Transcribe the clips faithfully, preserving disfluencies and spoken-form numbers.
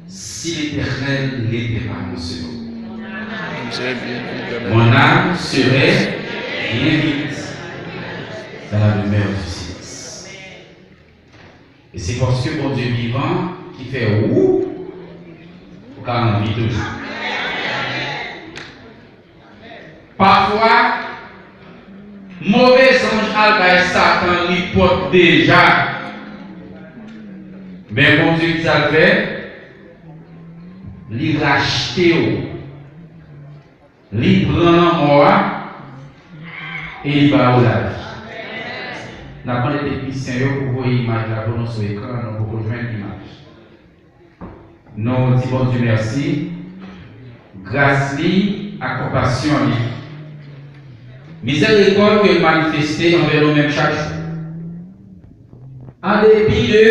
Si l'Éternel n'était pas mon secours, mon âme serait bien vite dans la demeure du Seigneur. E se paske Bondye vivan ki fè ou, ou ka anvi toujou. Pafwa, move zanj al bay Satan li pòt deja. Men Bondye ki sa l fè? Li rachte w. Li pran lanmò a e li ba w lavi. N ap mande teknisyen yo pou voye imaj la pou nou sou ekran, nou poko jwenn imaj. Nou di Bondye mèsi. Gras li ak konpasyon li. Mizèrikòd ke l manifeste anvè nou menm chak jou. An depi de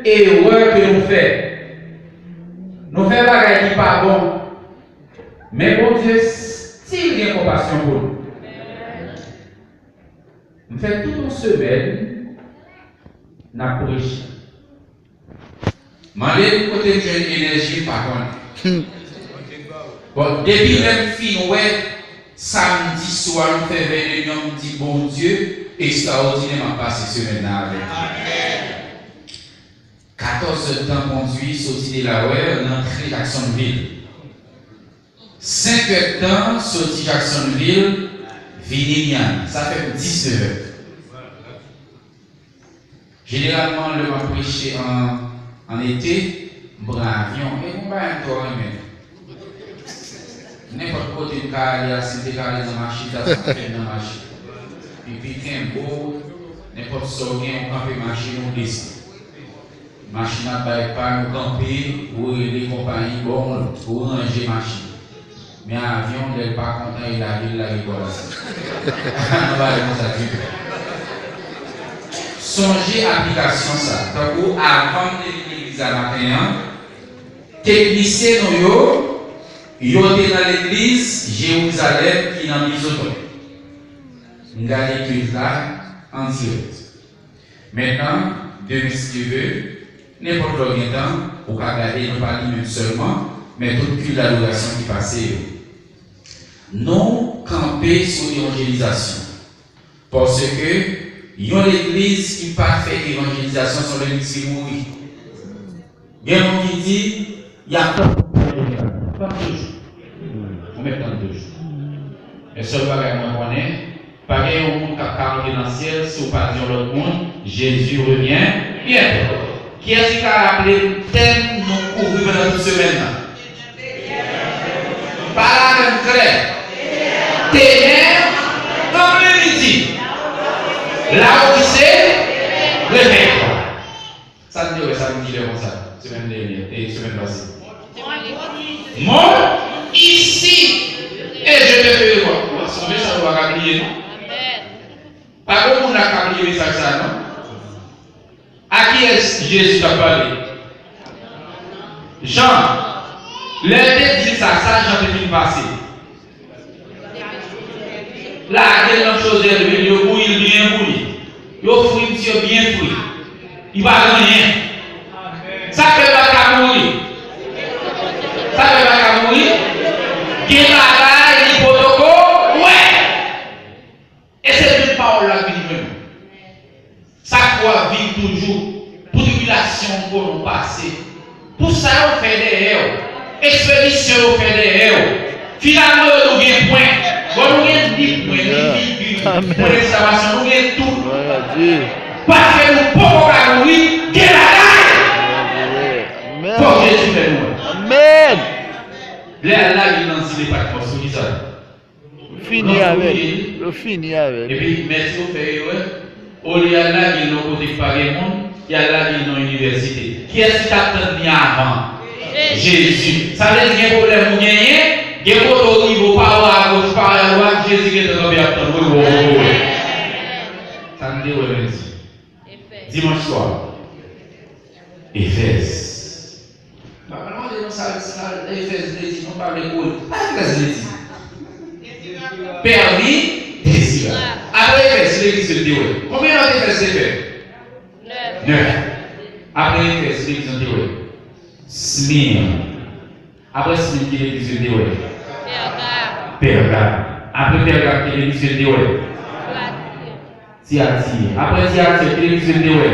erè ke nou fè, nou fè bagay ki pa bon, men Bondye still gen konpasyon pou nou. M fè tout yon semèn n ap preche. Mande m kote m jwenn enèji, m pa konnen. Bon, depi lè m fin wè samdi swa nou fè vennde, m di Bondye, ekstraòdinè m ap pase semèn nan avèk li. Katòz èdtan kondwi soti Delaware, rantre Jacksonville. Senk èdtan soti Jacksonville, vini Miami. Sa fè m diznèf è. Jeneralman, lè m ap preche an, an ete, m pran avyon. E yon bagay m twò renmen. Nenpòt kote m ka ale a, si m te ka ale nan machin, ta sa m fè nan machin. Epi kenbe w, nenpòt sa w gen, w kanpe machin, w desann. Machin ap bay pàn, ou kanpe, ou rele konpayi, ba w yon lòt, ou ranje machin. Men avyon, lè l pa kontan, e lage l lage kò l atè. Nou pa wè konsa ditou. Sonje aplikasyon sa a. Tankou avan m te vin legliz la maten an, teknisyen nou yo, yo te nan legliz Jerizalèm ki nan Bizoton. M gade kilt la an dirèk. Mentnan, demen si Dye vle, nenpòt lè w gen tan, ou ka gade, non pa li menm sèlman, men tout kilt adorasyon ki pase yo. Nou kanpe sou evanjelizasyon. Paske yon legliz ki pa fè evanjelizasyon, se yon legliz ki mouri. Gen moun ki di, y ap tann pou jeneral. Tann toujou. Ou mèt tann toujou. Men sèl bagay mwen konnen, pa gen yon moun k ap ka antre nan syèl si w pa di yon lòt moun, Jezi revyen byento. Kiyès ki ka raple m tèm nou kouvri pandan tout semèn nan? Pale avè m klè. Tenè an plen midi. Laodise, refèy. Sa n te wè samdi lè konsa, semèn dènyè, e semèn pase? Mon isi, e je te ferai voir. Ou pa sonje sa, ou pa ka bliye, non? Pa gen moun la k ka bliye mesaj sa, non? A kiyès Jezi t ap pale? Jan. Lè l te di l sa, sa Jan te fin pase? Lage l nan chozè lwil, yo bouyi l byen bouyi. Yo fri misye byen fri. Li pa gen anyen. Sa k fè l pa ka mouri? Sa k fè l pa ka mouri? Gen bagay li potoko wè. E se menm pawòl la k vin jwenn ou. Sa k pou ap viv toujou, pou tribilasyon w konnen w pase, pou sa yo fè dèyè w, ekspedisyon yo fè dèyè w, finalman yo di w gen pwen. Bon, nou gen ni pwen, ni vijil, ni pwen dekstamasyon, nou gen tout. Paske nou poko ka mouri, gen bagay. Fòk Jezi fè nou wè. Lè al lage l nan zile Patmòs, poukisa? Fini avè l. Yo fini avè l. Epi, mèsi yo fè erè. Olye y al lage l nan kote k pa gen moun, y al lage l nan inivèsite. Kiyès ki t ap tann li avan? Jezi. Sa vle di gen pwoblèm ou genyen, gen kote w rive, ou pa wè agoch, ou pa wè adwat, Jezi gentan kanpe ap tann ou, li wè w poko wè. Sa n te wè lendi. Dimanch swa. Efèz. M pa pral mande nou sa, sa Efèz vle di, nou pa vle kouri. Sa Efèz vle di? Pèmi dezirab. Apre Efèz, legliz ke l te wè. Konbyen lòt Efèz te fè? Nèf. Apre Apre Efèz, ki legliz nou te wè? Smir. Apre Smir, ki legliz yo te wè? Pègam. Pègam. Apre Pègam, ki legliz yo te wè? Tiyatye. Tiyatye. Apre Tiyatye, ki legliz yo te wè?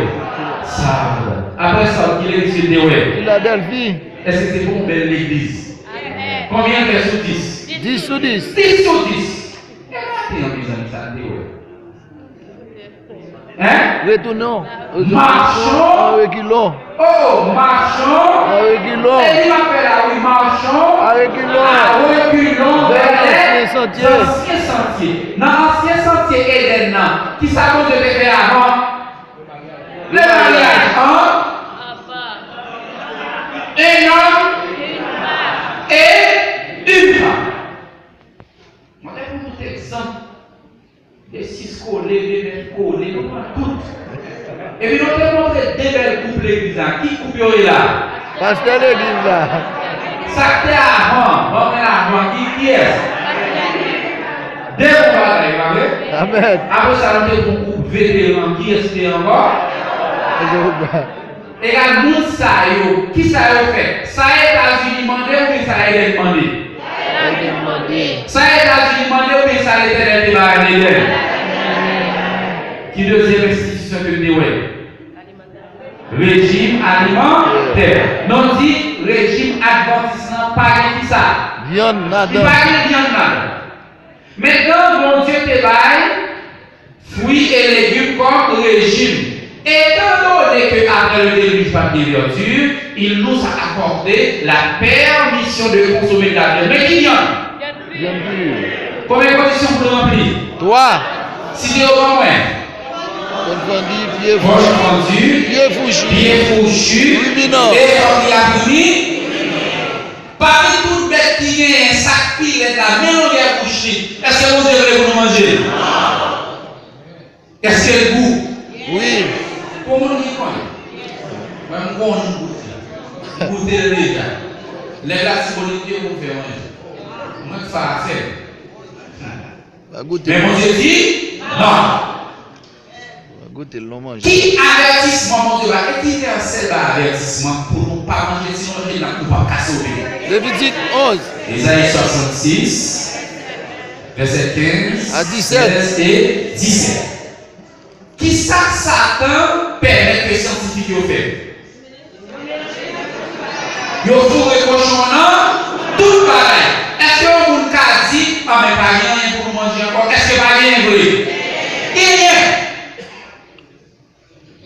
Sad. Apre Sad, ki legliz yo te wè? Filadèlfi. Èske se pa yon bèl legliz? Amèn. Konbyen fè sou dis? Dis sou dis. Dis sou dis. E maten an, mezanmi, sa n te wè? Hein? Retounen. Machon. An rekilon. Oh, machon. An rekilon. E li m ap fè la, wi, machon. An rekilon. A rekilon vè lè zansyen santye. Nan ansyen santye Edenn nan, ki sa Bondye te fè avan? Le mariage entre un homme et une femme. Mwen te pou tout egzanp. De sis kole, de nèf kole, nou pran tout. Epi nou te montre de bèl koup legliz la. Ki koup yo ye la? Pastè legliz la. Sa k te avan, ban mwen avan, ki, kiyès? De bon bagay, pa vre? Amèn. Apre sa, nou te pran koup veteran, kiyès ki te ankò? Egal, moun sa yo, kisa yo fè? Sa Etazini mande oubyen sa Edèn mande? Sa Etazini mande oubyen sa Letènèl te bay ann Edèn? Ki dezyèm enstitisyon ke n te wè? Rejim alimantè. Men w di rejim advantis lan pa gen kisa? Vyann ladan. Li pa gen vyann ladan. Mentnan, Bondye te bay fruits et légumes comme régime. Étant donné que après le déluge, pas de verdure, il nous a accordé la permission de consommer de la viande. Men ki vyann? Vyann pi. Konbyen kondisyon pou ranpli? Twa. Site yo ban mwen. Kòn fandi, pye fouchi. Kòn fandi, pye fouchi, pye fouchi, ruminan. E fòk li ak rumi. Pami tout bèt ki genyen, sa k pi rèd la, men longè bouch li, èske Bondye vle pou nou manje l? Èske l gou? Wi. Pou moun ki konnen. Mwen, m konnen m goute. M goute l deja. Lè Latibonit ye pou m fè manje. Mwen k fè afè. Pa goute. Men Bondye di, non. Pa goute l non, manje. Ki avètisman Bondye bay? E ki vèsè bay avètisman pou nou pa manje? Si nou manje, n ap, nou p ap ka sove. Levitik onz. Ezayi swasannsis, vèsè kenz, a disèt. Sèz e disèt. Kisa Satan pèmèt ke syantifik yo fè? Yo foure kochon nan tout bagay. Èske yon moun ka di, "A, men pa gen anyen pou nou manje ankò"? Èske pa genyen vre? Genyen.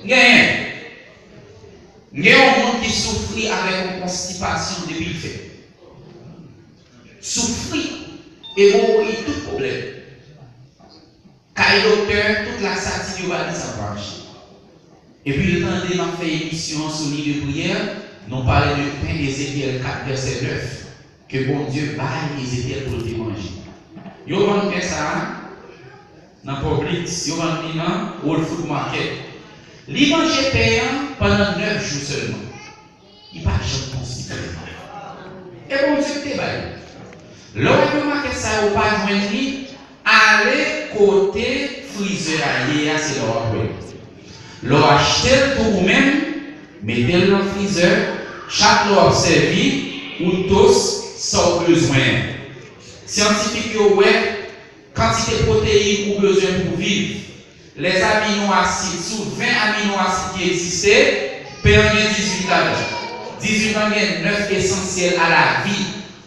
Genyen. Gen yon moun ki soufri avèk yon konstipasyon depi l fèt. Soufri, emowoyid, tout pwoblèm. Kay doktè, tout lasatin yo ba li, sa pa mache. Epi l tande m ap fè emisyon an sou liy de priyè, nou pale de pen Ezekyèl kat vèsè nèf, ke Bondye bay Ezekyèl pou l te manje. Yo vann pen sa a nan Publix, yo vann li nan Whole Food Market. Li manje pen an pandan nèf jou sèlman. Li pa janm konstipe. E Bondye ki te ba l. Lè w al nan makèt sa yo, ou pa jwenn li, ale kote frizè a ye a, se la w ap wè l. Lè w achte l pou ou menm, mete l nan frizè, chak lè w ap sèvi, ou toast sa w bezwen an. Syantifik yo wè kantite pwoteyin ou bezwen pou w viv. Lèzaminoasid, sou ven aminoasid ki egziste, pen an gen dizuit ladan. Dizuit lan gen nèf esansyèl a lavi.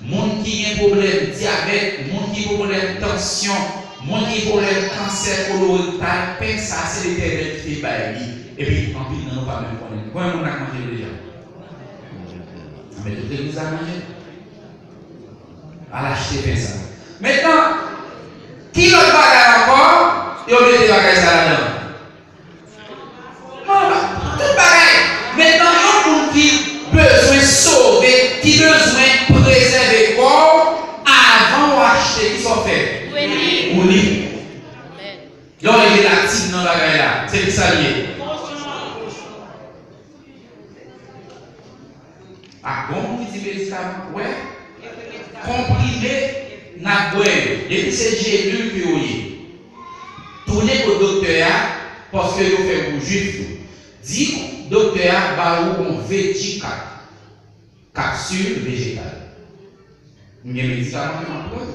Moun ki gen pwoblèm dyabèt, moun ki pwoblèm tansyon, moun ki pwoblèm kansè kolorektal, pen sa se Letènèl ki te bay li. Epi anpil nan nou pa menm konnen. Konbyen moun nan k manje l deja? Men tout legliz la manje. Al achte pen sa. Mentnan, ki lòt bagay ankò yo mete bagay sa ladan? Non, tout bagay. Mentnan, yon moun ki bezwen sove, ki bezwen prezève kò w, avan w achte, kisa w fè? Ou li. Lè w leve latin nan bagay la, se kisa l ye? Ak bon moun ki di medikaman, wè, konprime n ap bwè yo, depi se jelil ke yo ye, tounen kot doktè a, paske yo fè w pou jwif tou. Di Doktè a ba ou yon Veggie Cap, kapsil vejetal. M gen medikaman ke m ap pran.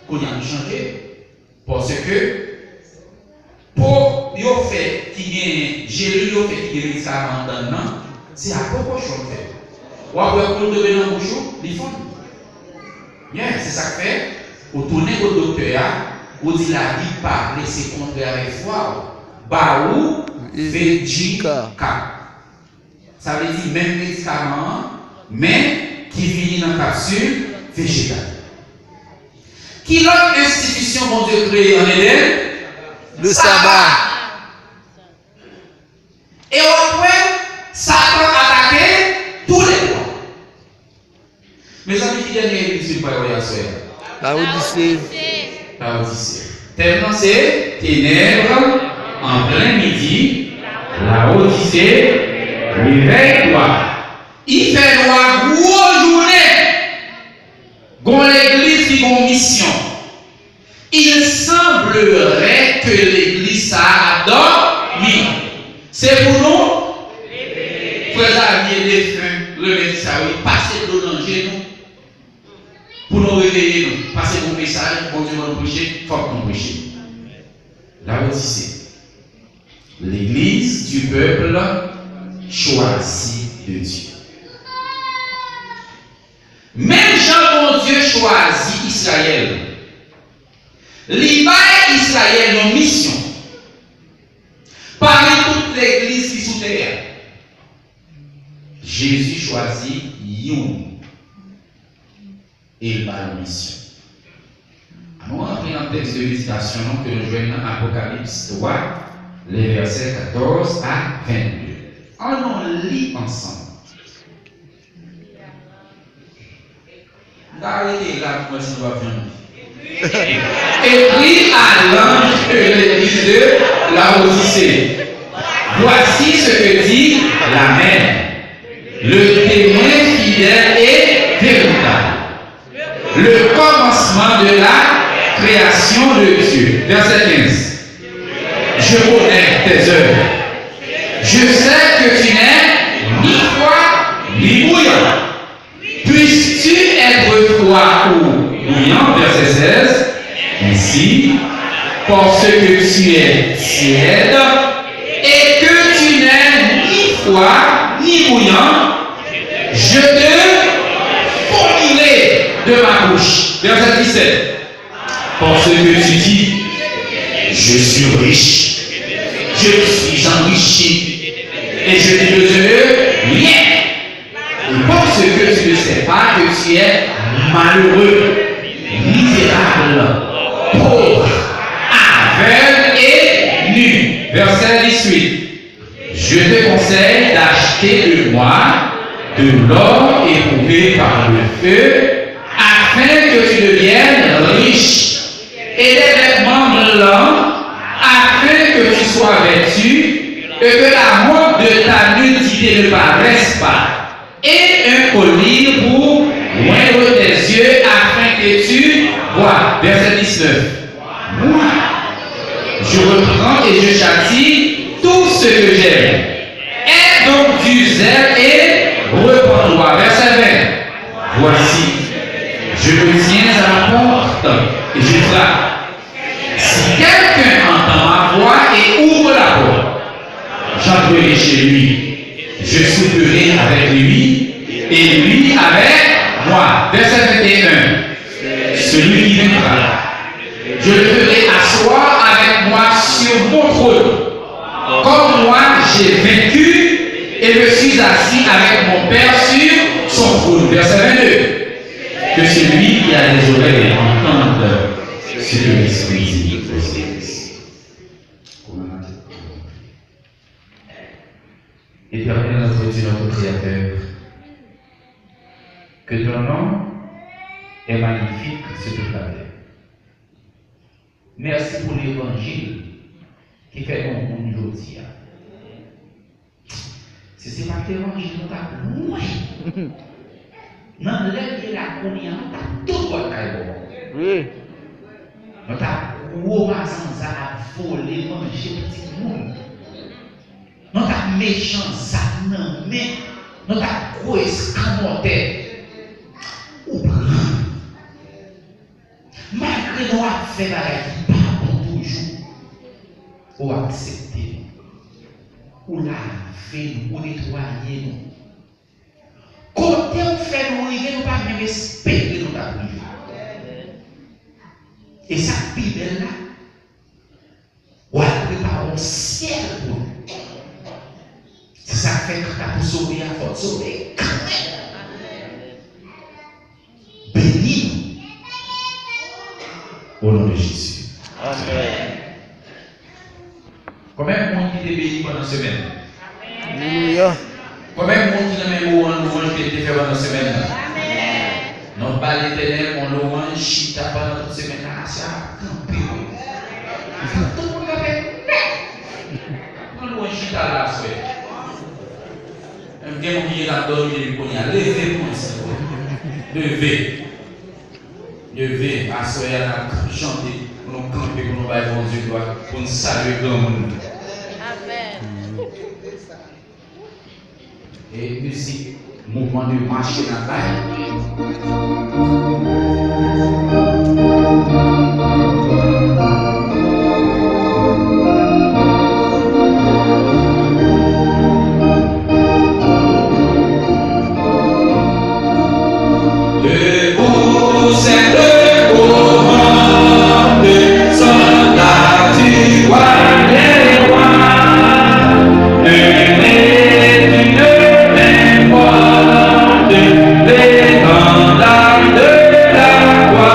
Kounye a m chanje. Paske po yo fè ki gen, jelil yo fè ki gen medikaman anndan l nan, se a po kochon l fèt. W ap wè kou l tonbe nan bouch ou, li fonn. Byen, se sa k fè ou tounen kot doktè a, ou di Labib pale se kontrè avèk fwa w, ba ou Veggie Cap. Sa vle di menm medikaman an, men ki vini nan kapsil vejetal. Ki lòt enstitisyon Bondye kreye an Edenn? Le saba. E w ap wè, Satan atake toulètwa. Mezanmi, ki dènye legliz ke m pral wè aswè a? Lawodise. Lawodise. Tèm nan se Ténèbres en plein midi, Laodicée, réveille-toi. I fè nwa gwo jounen. Gon legliz ki gon misyon. Il semblerait que legliz sa a ap dòmi. Se pou nou, frè Xavier defen, remèt sa wi, pase dlo nan je nou, pou nou reveye nou. Pase bon mesaj, Bondye ban nou preche, fòk nou preche. Laodise, l'église du peuple choisi de Dieu. Menm jan Bondye chwazi Izrayèl, li bay Izrayèl yon misyon. Pami tout legliz ki sou tè a, Jezi chwazi youn e l ba l misyon. Ann nou rantre nan tèks de meditasyon nou ke nou jwenn nan Apokalips twa, lè vèsè katòz a vennde. Ann nou li ansanm. M ta rete la pou mwen si nou p ap janm li. Écris à l'ange de l'église de Laodicée. Voici ce que dit l'Amen, le témoin fidèle et véritable, le commencement de la création de Dieu. Verset quinze. Je connais tes œuvres. Je sais que tu n'es ni froid ni bouillant. Puisses-tu être froid ou bouillant, verset seize, ainsi, parce que tu es tiède et que tu n'es ni froid ni bouillant, je te vomissais de ma bouche. Verset dix-sept. Parce que tu dis, je suis riche, je suis enrichi, et je n'ai besoin de rien. Et parce que tu ne sais pas que tu es malheureux, misérable, pauvre, aveugle et nu. Verset dix-huit. Je te conseille d'acheter de moi de l'or éprouvé par le feu, afin que tu deviennes riche, et des vêtements blancs, afin que tu sois vêtu, et que la honte de ta nudité ne paraisse pas, et un collier pour oindre tes yeux, afin que tu vois. Verset dix-neuf. Moi, je reprends et je châtie tout ce que j'aime. Aie donc du zèle et repens-toi. Verset vingt. Voici, je me tiens à la porte et je frappe. Si quelqu'un entend ma voix et ouvre la porte, j'entrerai chez lui. Je souperai avec lui et lui avec moi. Verset vingt et un. Celui qui vaincra, je le ferai asseoir avec moi sur mon trône, comme moi j'ai vaincu et me suis assis avec mon Père sur son trône. Verset vingt-deux. Que celui qui a des oreilles entende ce que l'Esprit dit aux églises. Éternel notre Dieu, notre Créateur, que ton nom est magnifique sur toute la terre. Mèsi pou levanjil ki fè nou moun jodi a. Si se pa t levanjil, nou t ap lwen. Nan lè n ye la kounye a, nou t ap tout bò kay bò. Wi. Nou t ap gwo mazanza ap vole, manje pitit moun. Nou t ap mechan, zam nan men, nou t ap gwo eskanmòtè. Ou pran. Malgre nou ap fè bagay ki pa bon toujou, ou aksepte nou. Ou lave nou, ou netwaye nou. Kote ou fè nou rive, nou pa menm espere nou t ap rive. E sa k pi bèl la, w al prepare yon syèl pou nou. Se sa k fè kanta pou sove a, fò n sove kanmenm. Beni nou. O non de Jezi. Amèn. Konbyen moun ki te beni pandan semèn nan? Alelouya. Konbyen moun ki renmen mo an lwanj ke l te fè pandan semèn nan? Amèn. Nou ba Letènèl yon lwanj chita pandan tout semèn nan. Aswè a, kanpe. Tout moun kanpe nèt. Yon lwanj chita la aswè. Menm gen moun ki gentan dòmi depi kounye a. Leve pou mwen, Senyè. Leve. Leve, aswè a n ap chante, pou nou kanpe, pou nou bay Bondye glwa, pou n salye granmoun. Amèn. E mizik, mouvman de mach ke n ap bay. Debout, c'est le courant, descend la du roi des rois. Une et une même voix, de l'étendard de la croix.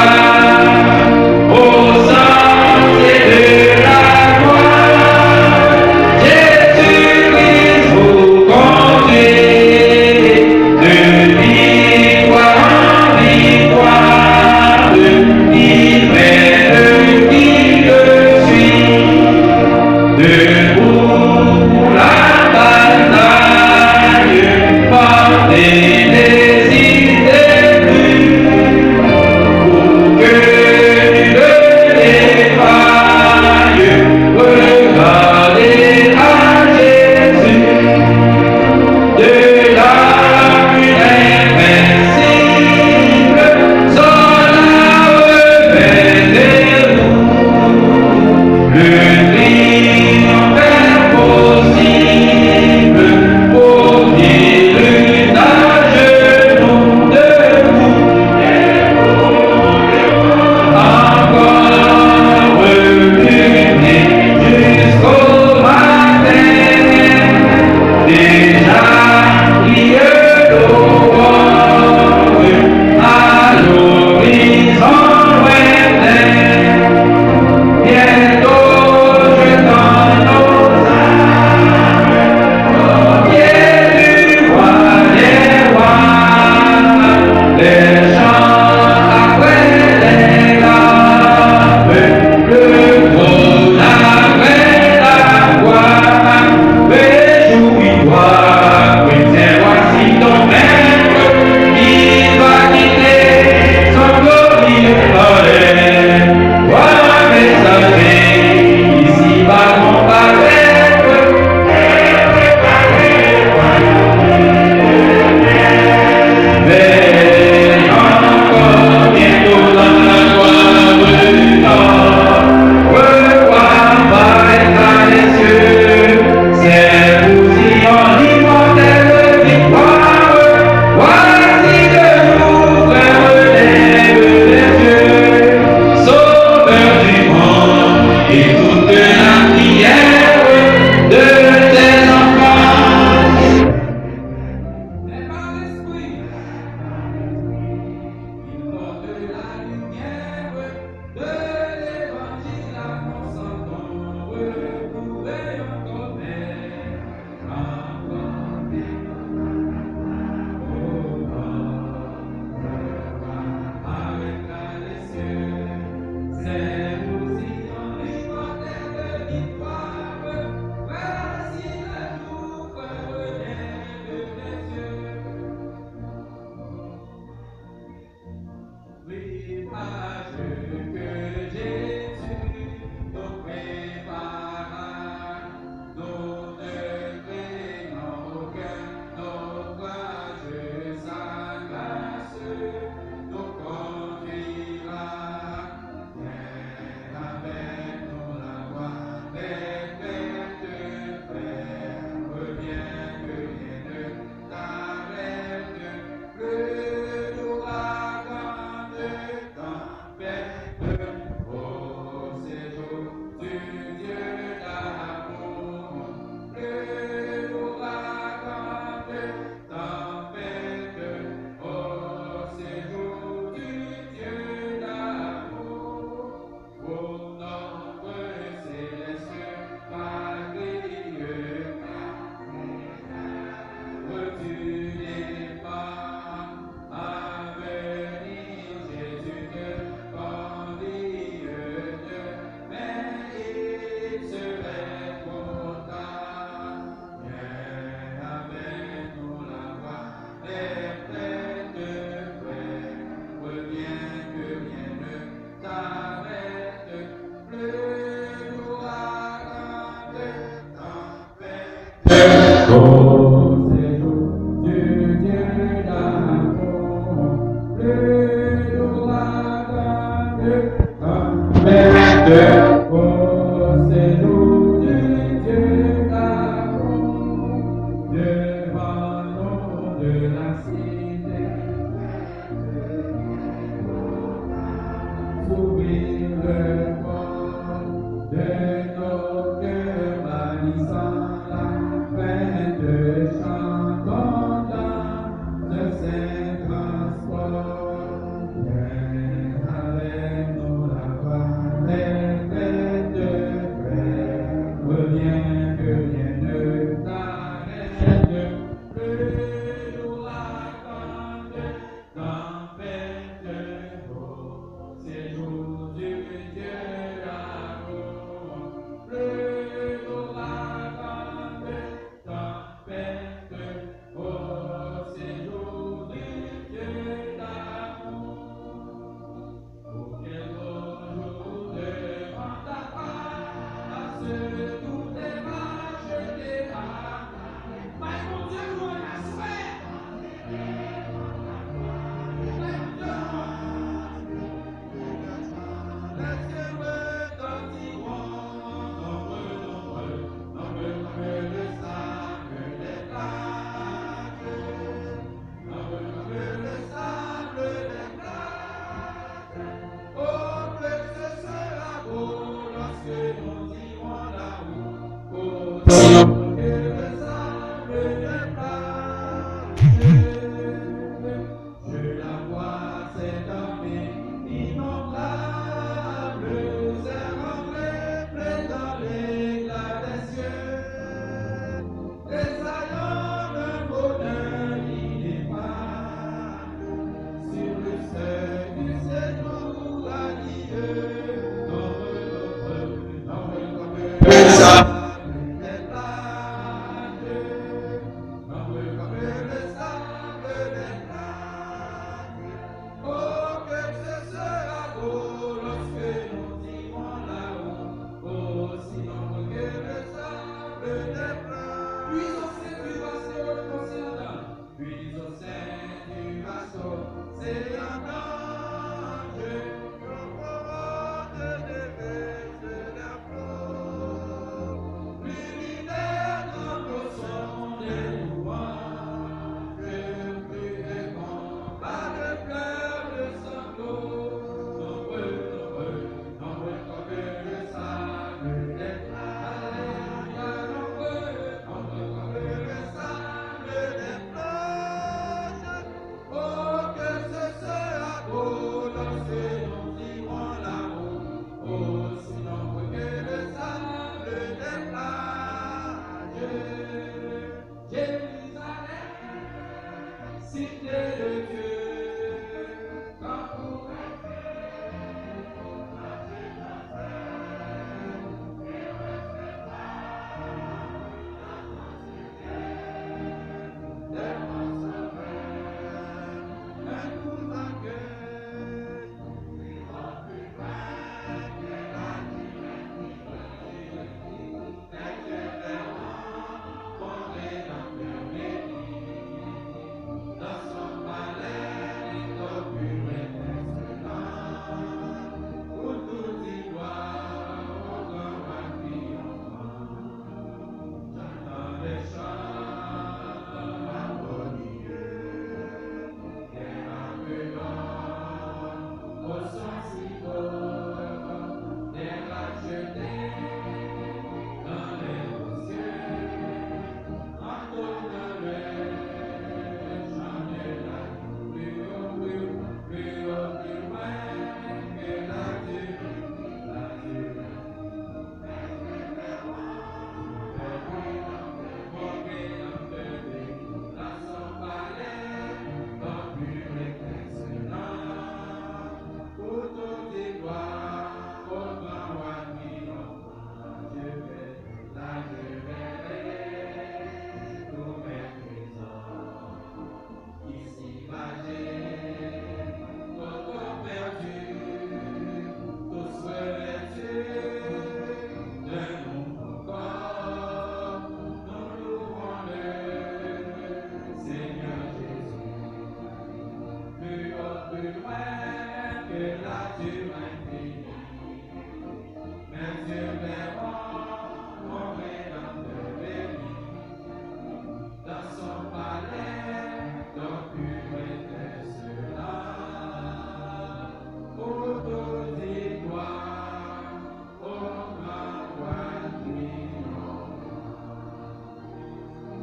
Cité de Dieu, quand vous rêvez, vous partez dans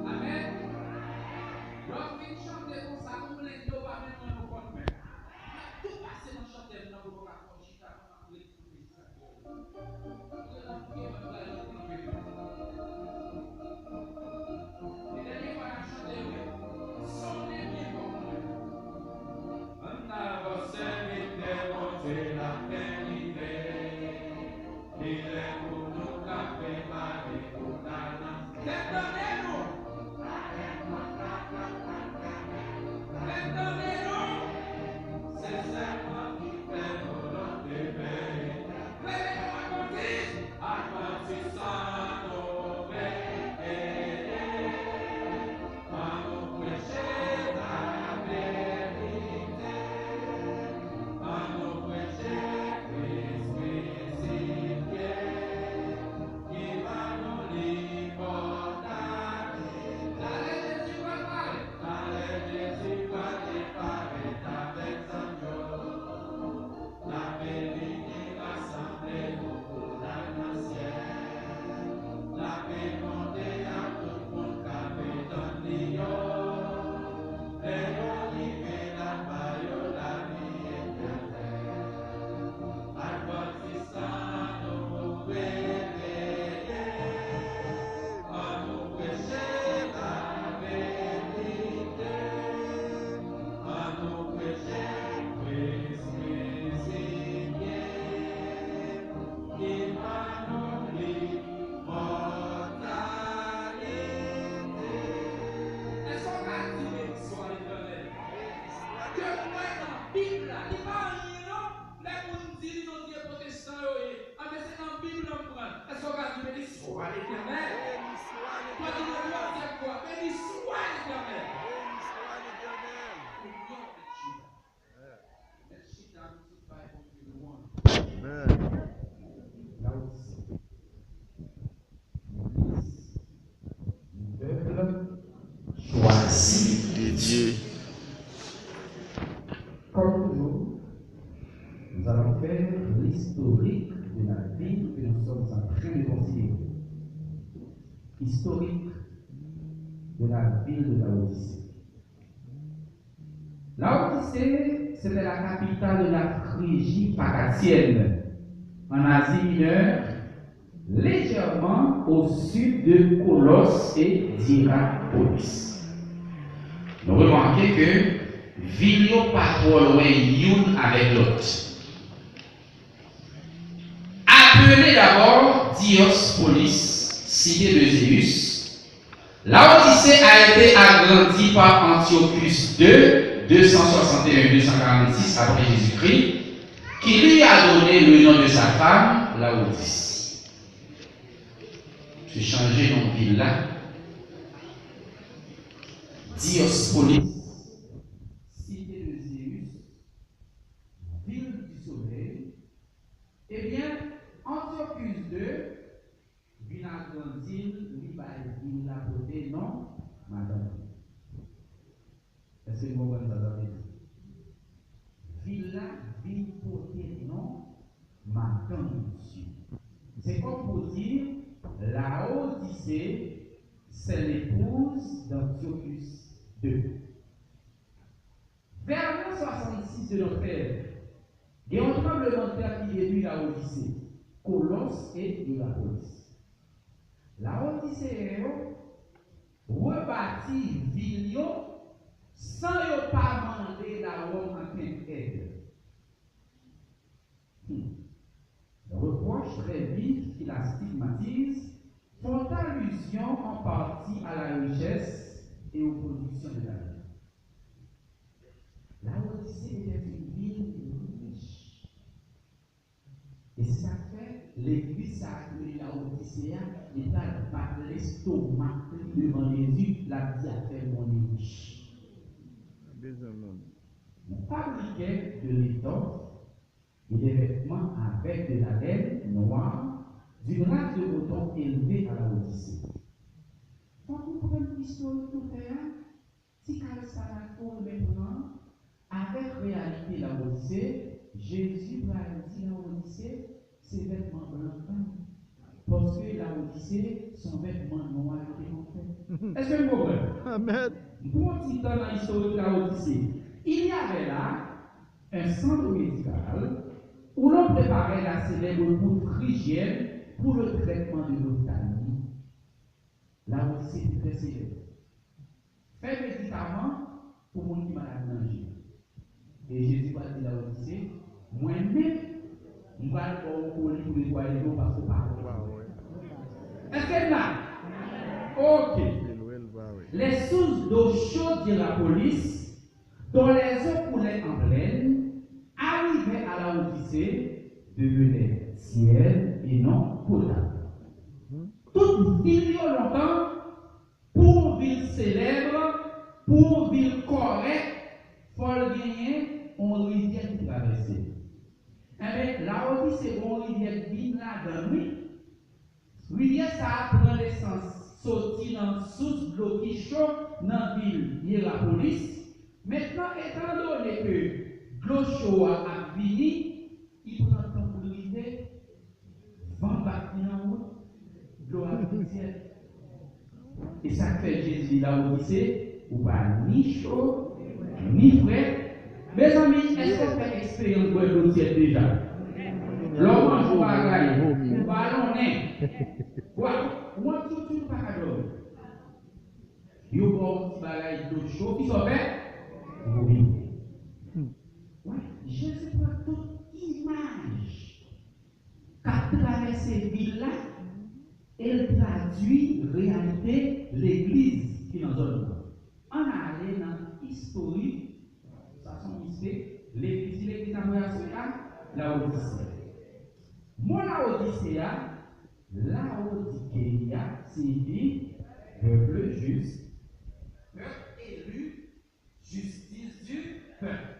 Amèn. Lè w fin chante konsa, ou blende w pa menm wè nou konn fè. N ap tou pase nan chante m nan pou nou ka fè yon chita, nou ap ret. Ann avanse, mete Bondye la fè rive. Li lè pou nou ka prepare pou n al nan. Fè tande nou! Fè tande nou! Se sèlman ki fè volonte Pè. Leve nou, Advantis! Advantis, an nou veye. An nou preche laverite. An nou preche Kris krisifye. Ki ban nou limòtalite. Talè Jezi pral parèt. Talè Jezi pral parèt avèk zanj yo. L ap vini rasanble nou pou n al nan syèl. L ap monte ak tout moun k ap tann li yo. Lè yo rive, l ap ba yo lavi etènèl. Advantis, an nou reveye. An nou preche laverite. An nou preche Kris krisifye. Ki ban nou limòtalite. Èske w ka di beni swa Letènèl? Ke m wè nan Bib la, li pa anyen non. Lè moun di li nan vye pwotestan yo ye, anben se nan Bib la m pran l. Èske w ka di beni swa Letènèl? Beni swa Letènèl. Beni swa Letènèl. Beni swa Letènèl. Ou non, mèt chita. Mèt chita, nou tout bay Bondye lwanj. Amèn. Laodisye. Peuple choisi de Dieu. Comme toujours, nous allons faire l'historique de la ville que nous sommes en train de considérer. Historique de la ville de Laodicée. Laodicée, c'était la capitale de la Phrygie pacatienne, en Asie mineure, légèrement au sud de Colosses et d'Hiérapolis. Nous remarquons ke vil yo pa twò lwen youn avèk lòt. Apele dabò Diospolis, cité de Zéus, Laodicée a été agrandie par Antiochus deux, deux cent soixante et un, deux cent quarante-six après Jésus-Christ, qui lui a donné le nom de sa femme, Laodice. Se chanje non vil la. Diospolis, cité de Zéus, ville du soleil. Ebyen, Antiochus deux vin agrandi l, li bay vil la pote non madanm li. Èske nou konprann sa sa vle di? Vil la vin pote non madanm misye. Se kòm pou di, Laodicée, c'est l'épouse d'Antiochus deux. Vè an swasannsis de notre ère, gen yon tranblemanntè ki detwi Laodisye, Kolos e Yerapolis. Laodiseyen yo rebati vil yo san yo pa mande Lawòm ankenn èd. Hmm. Reproches très vifs qui la stigmatisent font allusion en partie à la richesse et aux productions de la ville. Laodisye te fè yon vil rich. E se sa k fè legliz sa a ki rele Laodisye a, li pral bat lestomak li devan Jezi, l ap di, afè m, on est riche. Bezwen moun. Fabriquait de l'étoffe et des vêtements avec de la laine noire d'une race de coton élevée à Laodicée. Fòk nou konprann istorik nou fè a, ti kal sa la ke w renmen pran avèk reyalite Laodise, Jezi pral di Laodise, se vètman blan k ba m. Paske Laodise se yon vètman nwa yo te konn fè. Èske n konprann? Amèn. M pran yon ti tan nan istorik Laodise. Il y avait là un centre médical où l'on préparait la célèbre poudre phrygienne pour le traitement de l'ophtalmie. Laodise te trè selèb. Fè medikaman pou moun ki malad nan je. E Jezi pral di Laodise, mwen menm, m pral ba w koli pou netwaye je w paske w pa wè. Èske n la? Ok. Les sources d'eau chaude d'Hiérapolis, dont les eaux coulaient en plaine, arrivaient à Laodicée, devenaient tièdes et non potables. Tout vil yo lontan, pou yon vil selèb, pou yon vil kòrèk, fò l genyen yon rivyè ki travèse l. Enben, Laodise gen yon rivyè k vin ladan l, wi. Rivyè sa a pran nesans soti nan sous dlo ki cho nan vil Yerapolis. Mentnan, etandone ke dlo cho a ap vini, li pran tan pou l rive, van bat li nan wout, dlo a vin tyèd. E sa k fè Jezi di Laodise, ou pa ni cho, ni frèt. Mezanmi, èske w fè eksperyans bwè dlo tyèd deja? Lè w manje yon bagay, ou balonnen. Wa, ou ann toutou, ou pa ka dòmi. Yo ba w ti bagay dlo cho, kisa w fè? Vomi. Wi, Jezi pran tout imaj k ap travèse vil la e l tradui reyalite legliz ki nan zòn nan. Ann ale nan istorik, sa se yon mistè, legliz, legliz Laodisye a, Laodisye. Mo Laodisye a, Laodikeya, siyifi pèp jis, pèp eli, justice du peuple.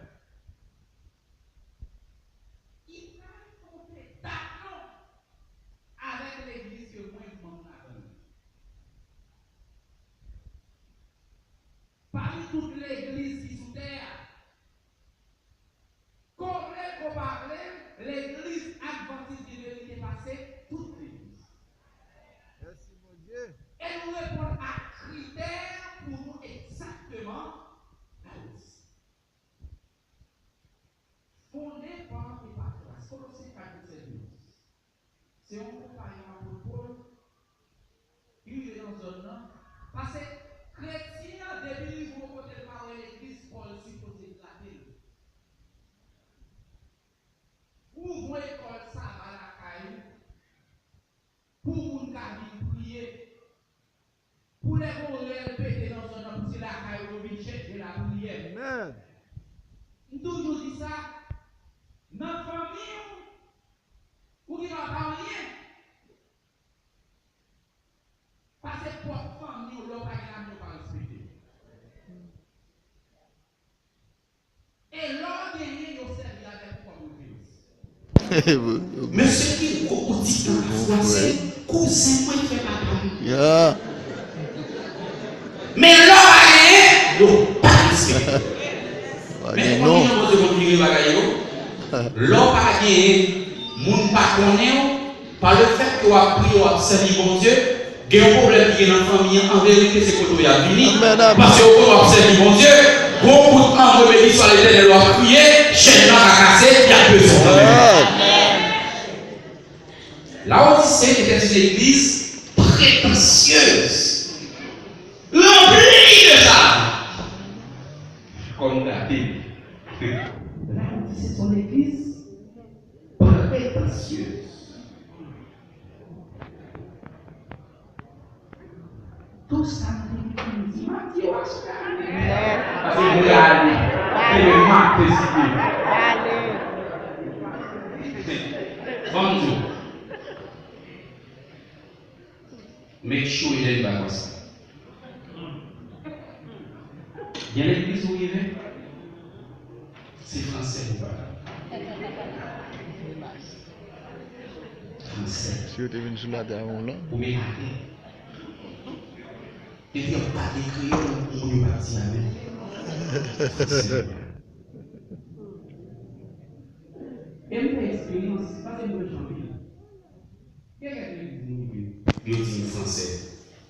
Li pral fè yon petathlon avèk legliz ke mwen m manm ladan l. Pami tout legliz ki sou tè a, ko vle ko pa vle, legliz Adventiste du Verite pase tout legliz. Mèsi Bondye. E nou reponn a kritè pou nou egzakteman Laodisye. Fondé par Epafras, Kolosyen kat, vèsè douz. Se yon konpayon apot Pòl ki rive nan zòn nan. Paske kretyen an, depi l rive yon kote, l pa wè legliz, Chèche lapriyè. Amen. M toujou di sa, nan fanmi w, ou gen dwa pa anyen. Pase pwòp fanmi w, lè w pa gen lajan, yo pa respekte w. E lè w genyen, yo sèvi avè w kòm referans. Mesye Kinko, ou di tan ap fwaze, kouzen mwen fè papa m. Ya. Men lè w pa genyen, yo pa respekte w. Pa Men gen ou konn non. Kijan Bondye konn vire bagay yo? Lè w pa genyen, moun pa konnen w, pa lefètke w ap priye, w ap sèvi Bondye, gen yon pwoblèm ki gen nan fanmi an, an verite, se kote w y ap vini. Amèn, amèn. Paske yo konnen w ap sèvi Bondye, gon kout anmwe beni swa Letènèl w ap kriye, chèn nan ka kase, y ap bezwen w kanmenm. Amèn. Laodisye te fè yon legliz pretansyez, ranpli de zav. Kòm gate. Laodisye se yon legliz pretansyez. Tou sa m te di, m di, m ap di yo a sou kanal. Paske m prale. Demen m ap deside. Ban m di w. Make sure you didn't back us. Gen legliz ou rive, se fransè pou pale. Fransè. Si yo te vin sou latè avè w la. Ou met atè. Epi y ap pale kreyòl, moun yo pa di amèn. Fransè. E m fè eksperyans, paske m pran chanpil. Gen kèk legliz moun yo, yo di m fransè.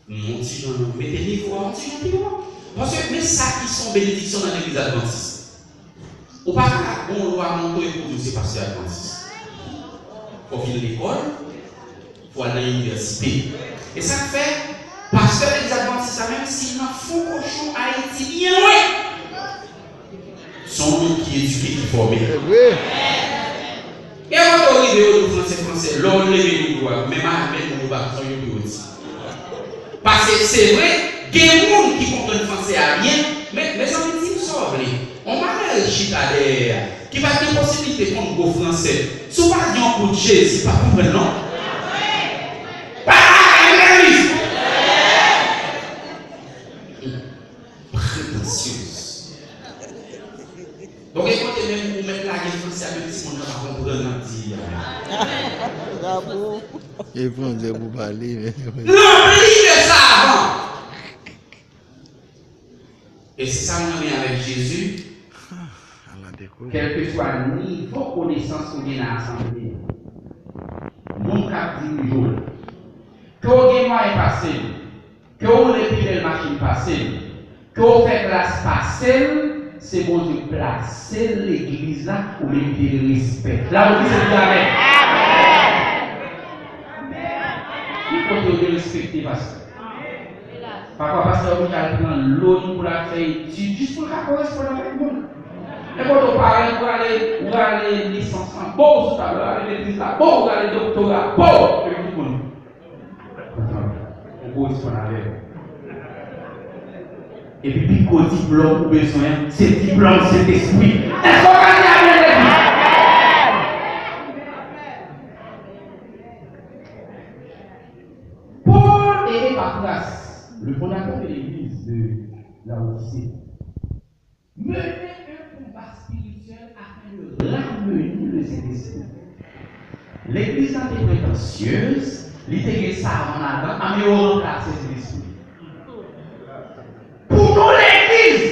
M on ti jan mete nivo a on ti jan pi wo. Paske men sa ki se yon benediksyon nan legliz advantis. Ou pa ka gon lwa monte pou di w se pastè advantis. Fò w fin lekòl, fò w al nan inivèsite. E sa k fè, pastè legliz advantis la, menm si l nan fon kochon Ayiti, byen lwen, se yon moun ki edike, ki fòme. Se vre. Gen kote w rive, yo di w fransè, fransè. Lè w leve nivo a, menm a, menm moun yo pa bezwen yo pou yo di. Paske se vre, gen moun ki konprann fransè a byen, men, mezanmi, di m sa w vle. On malere chita dèyè a, ki pa t gen posiblite konn gwo fransè, si w pa di yon kout Jezi, pa konprann non. Pa, pa, pa, pa, pa, pa. Pretansyez. Bon, gen kote menm ou mèt lage fransè a, menm timoun nan pa konprann n ap di a. Bravo. E fransè pou pale, men. Ranpli de savan. E se sa m renmen avèk Jezi. Kèlkeswa nivo konesans ou gen nan asanble a, moun k ap dirije w la, ke w gen mwayen pase l, ke w woule pi bèl machin pase l, ke w fè klas pase l, se Bondye k plase l legliz la, ou merite respè. Laodisye di amèn. Ki kote yo derespekte pastè? Pafwa pastè oblije al pran loan pou l al fè etid jis pou l ka koresponn avèk moun. Nenpòt ou parèt, ou rale, ou rale lisans lan, bon, sou tab la, ou rale legliz la, bon, ou rale doktora, bon, epi tout moun. Ou koresponn avè l. Epi pi gwo diplòm ou bezwen an, se diplòm Sentespri. Èske w ka di amèn legliz? Paul et Epaphras, le fondateur de l'église de Laodicée, menait un combat spirituel afin de ramener le Saint-Esprit. Legliz lan te pretansyez, li te gen savan ladan, ann yo ranplase Sentespri. Pou nou legliz,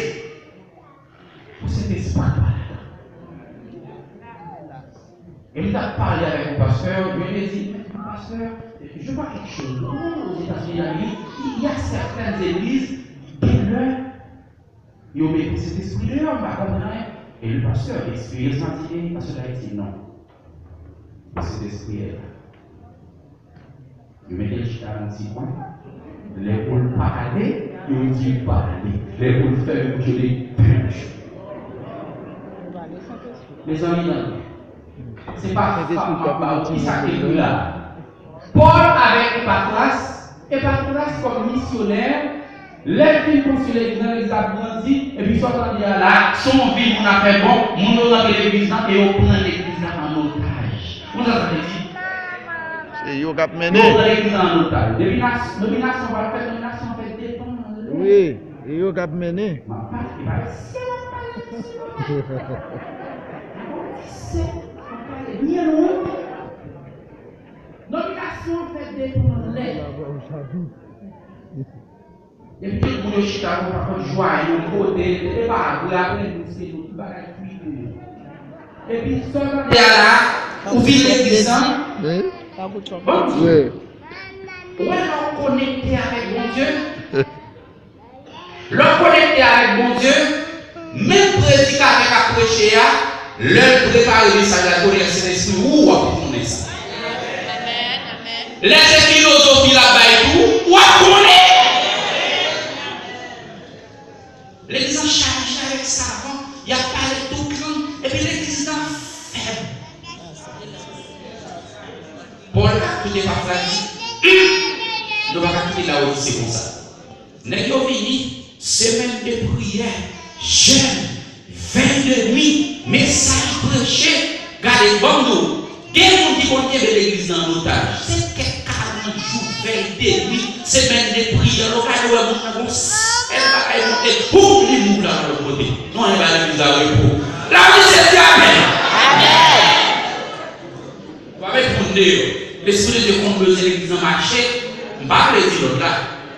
pou Sentespri pa ladan. E m t ap pale avèk yon pastè, je lui ai dit, mais mon pasteur, je vois quelque chose. Aux États-Unis d'Amérique, il y a certaines églises, gen lè, yo mete Sentespri deyò, m pa konprann anyen. E le pasteur, eksperyans lan di, e, pastè David di, non. Sentespri a la. Yo mete l chita nan ti kwen. Lè pou l pale, yo di l pale. Lè pou l fèmen bouch, yo di l fèmen bouch. Mezanmi, tande. Se pa fap m ap ba w, ki sa k ekri la? Pòl avèk Epafras, Epafras kòm misyonè, Lè l fin konstwi legliz lan, legliz la ap grandi, epi sa w tande a la, se yon vi moun ap fè bon, moun yo rantre legliz lan e yo pran legliz lan an otaj. Konn sa sa vle di? Se yo k ap mennen. Yo pran legliz lan an otaj. Dominasyon, dominasyon pa fèt, dominasyon fèt depan. Wi, e yo k ap mennen. M ap pale, e pa isit m ap pale, isit m ap pale. Isit m ap pale byen lwen. Dominasyon fèt depan lè. Epi tout moun yo chita konsa, konn jwaye yon kote, e pa vre, apre nou se nou, tout bagay fini. Epi sèlman de a la, ou vin legliz lan, bon, ou wè lè w konekte avèk Bondye, lè w konekte avèk Bondye, menm predikatè k ap preche a, lè l prepare mesaj la, konnen Sentespri ou w ap konnen sa. Lè se filozofi l ap bay tou, w ap konnen. Legliz lan chaje avèk savan, y ap pale tout lang, epi legliz lan fèb. Pòl la, tout epaf la di, hum, nou pa ka kite Lawodise konsa. Nèg yo vini, semèn de priyè, jèn, ven de nwi, mesaj preche, gade, ban m di w, gen moun ki konn kenbe legliz lan an otaj. Se kèk karant jou, vèy de nwi, semèn de priyè, lè w gade w wè moun nan gon sèl bagay monte, boum, li mouv la nan lòt kote. Nou annik ba legliz la repo. Lawodise di amèn. Amèn. Ou pa met moun deyò. Lespri de Dye konn bezwen legliz lan mache, m pa vle di lòt la.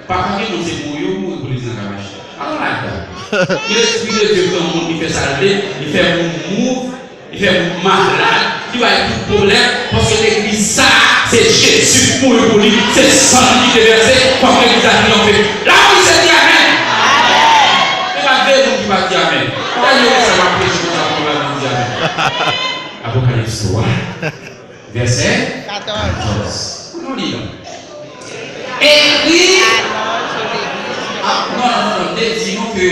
Pafwa gen moun se mouri yo mouri pou legliz lan ka mache. Alan ladan. Lespri de Dye pran moun, li fè sa l vle, li fè moun mou, li fè moun malad, li bay tout pwoblèm, paske legliz sa a, se Jezi ki mouri pou li, se san li ki te vèse, fòk legliz la triyonfe. Lawodise di amèn. E pa de moun ki pa di amèn. Gade yo sa w ap preche konsa pou yo pa di amèn. Apokalips twa. Vèsè katòz. Katòz. Ann nou li non. Ekri. Ah, non, non, non, non. M te di nou ke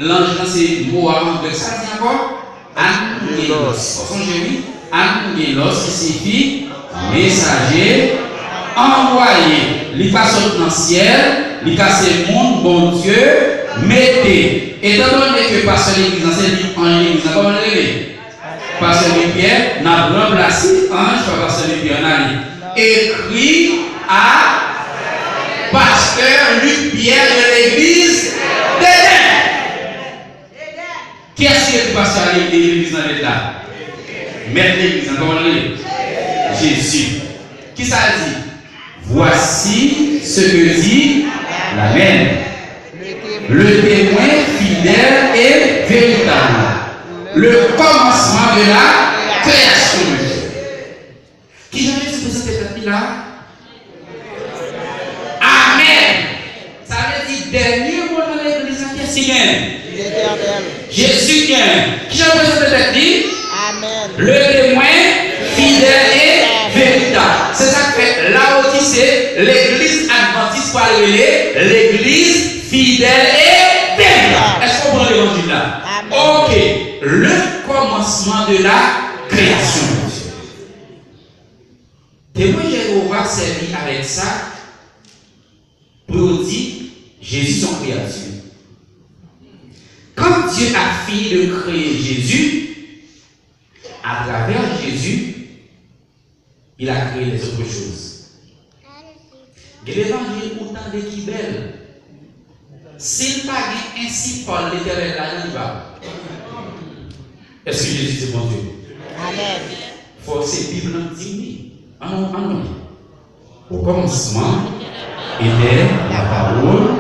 lanj lan se mo a an grèk. Sa di ankò? Angelos. Ou sonje, wi? Angelos, ki siyifi mesaje, anvwaye. Li pa sot nan syèl, li ka se moun Bondye mete. Etandone ke pastè legliz lan se li anj legliz lan, kòman l rele? Pastè Louis Pierre, n ap ranplase anj pa pastè Louis Pierre, n ale. Ekri a pastè Louis Pierre de legliz Deden. Kiyès ki ekri pastè a le-, legliz nan lèt la? Mèt legliz nan, kòman l rele? Jezi. Kisa l di? Voici ce que dit l'Amen. Le témoin fidèle et véritable. Le commencement de la création de Dieu. Kijan Jezi prezante tèt li la? Amèn. Sa vle di dènye mo nan legliz la, kiyès ki genyen? Letènèl. Jezi ki genyen. Kijan l prezante tèt li? Amèn. Le témoin fidèle et véritable. Se sa k fè Lawodise, legliz advantis pral rele legliz fidèl e veritab. Èske w pran levanjil la? Amèn. Ok. Le commencement de la création. Temwen Jewova sèvi avèk sa pou yo di Jezi se yon kreyati. Quand Dieu a fini de créer Jésus, à travers Jésus, il a créé les autres choses. Gen levanjil ou tande ki bèl. Si l pa gen ensi parle Letènèl ladan, li pa bon. Èske Jezi se Bondye? Amèn. Fò se Bib lan k di m li. Ann, ann li. Au commencement était la parole,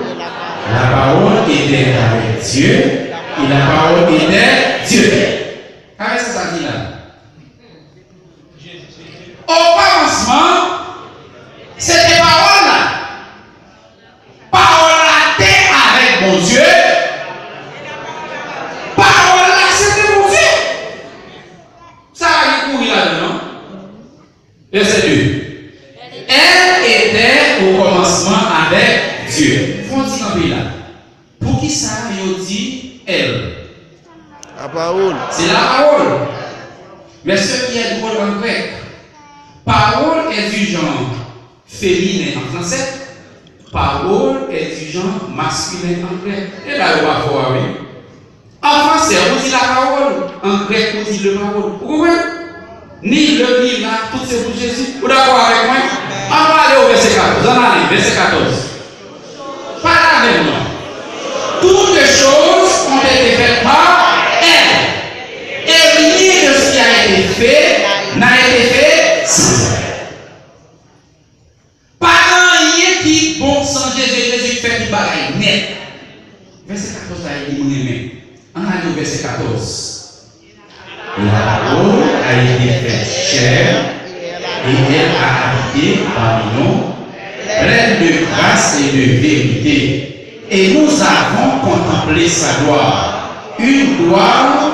la parole était avec Dieu, et la parole était Dieu. Kare sa sa di la? Okòmansman, se te Pawòl la. Pawòl la te avèk Bondye. Pawòl la se te Bondye. Sa pa gen kouri ladan, non? Vèsè de. Elle était au commencement avec Dieu. Fò n ti kanpe la. Poukisa yo di elle? La pawòl. Se la pawòl. Mais ce qui est drôle en grec, parole est du genre féminin en français, Parole est du genre masculin en grec. E la yo pa fò a wi. An fransè, ou di la parole, an grèk, ou di le parole. Ou konprann? Ni le, ni la, tout se pou Jezi. Ou dakò avèk mwen? Ann ale o vèsè katòz. Ann ale, vèsè katòz. Pale avè m non. Toutes choses ont été faites par elle. Et rien de ce qui a été fait n'a été fait sans elle. Pa gen anyen ki bon san Jezi, Jezi k fè tout bagay nèt. Vèsè katòz la, e li m renmen. Ann ale o vèsè katòz. La parole a été faite chair et elle a habité parmi nous, pleine de grâce et de vérité. Et nous avons contemplé sa gloire, une gloire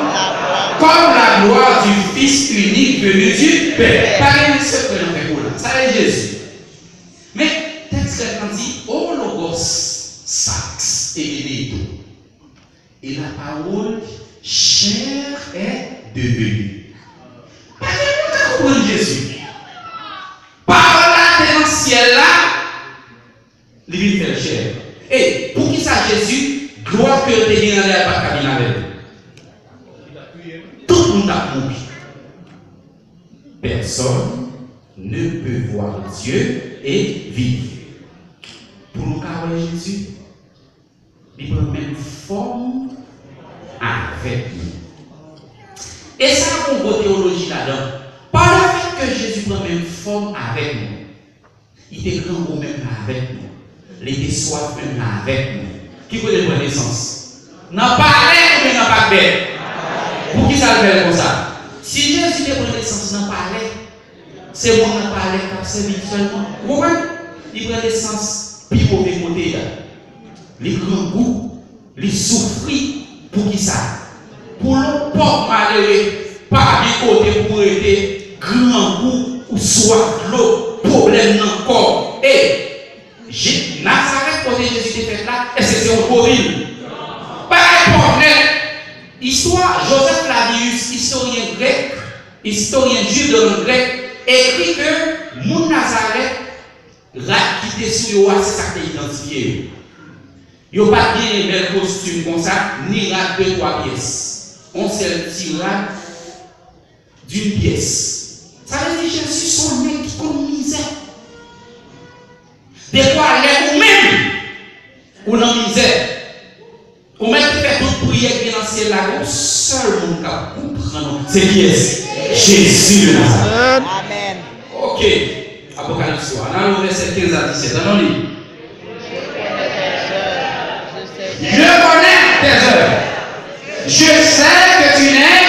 comme la gloire du Fils unique venu du Père. Pa gen sekrè nan fè kou la. Sa e Jezi. Men, tèks grèk lan di, O Logos sarx egeneito. Et la parole chair est devenue. Pa gen moun ka konprann Jezi. Pawòl la te nan syèl la, li vin fè l chè. E poukisa Jezi, glwa ke l te gen nan lè a, pa t ka vin avè l? Tout moun t ap mouri. Personne ne peut voir Dieu et vivre. Pou nou ka wè Jezi, li pran menm fòm avèk nou. E sa gon gwo teyoloji ladan. Pa lefètke Jezi pran menm fòm avèk nou, li te grangou menm jan avèk nou. Li te swaf menm jan avèk nou. Ki kote l pran nesans? Nan palè oubyen nan pakbèt? Poukisa l fè l konsa? Si Jezi te pran nesans nan palè, se moun nan palè k ap sèvi l sèlman. Ou konprann? Li pran nesans pi move kote a. Li grangou, li soufri. Poukisa? Pou yon pòv malere pa gen kote pou rete, grangou, ou swaf dlo, pwoblèm nan kò. E, Je-, Nazarèt kote Jezi te fèt la, èske se yon gwo vil? Pa gen pòv nèt. Istwa, Joseph Flavius, istoryen grèk, istoryen jwif de lang grèk, ekri ke moun Nazarèt, rad ki te sou yo a, se sa k te idantifye yo. Yo pa t genyen bèl kostim konsa, ni rad de twa pyès. Yon sèl ti rad d'une pièce. Sa vle di Jezi se yon nèg ki konn mizè. Defwa lè ou menm ou nan mizè, ou mèt te fè tout priyè ki gen nan syèl la, gen yon sèl moun k ap konprann ou. Se kiyès? Jezi de Nazarèt. Amèn. Ok. Apokalips twa. Ann al nan vèsè kenz a disèt. Ann nou li. Je connais tes œuvres. Je sais que tu n'es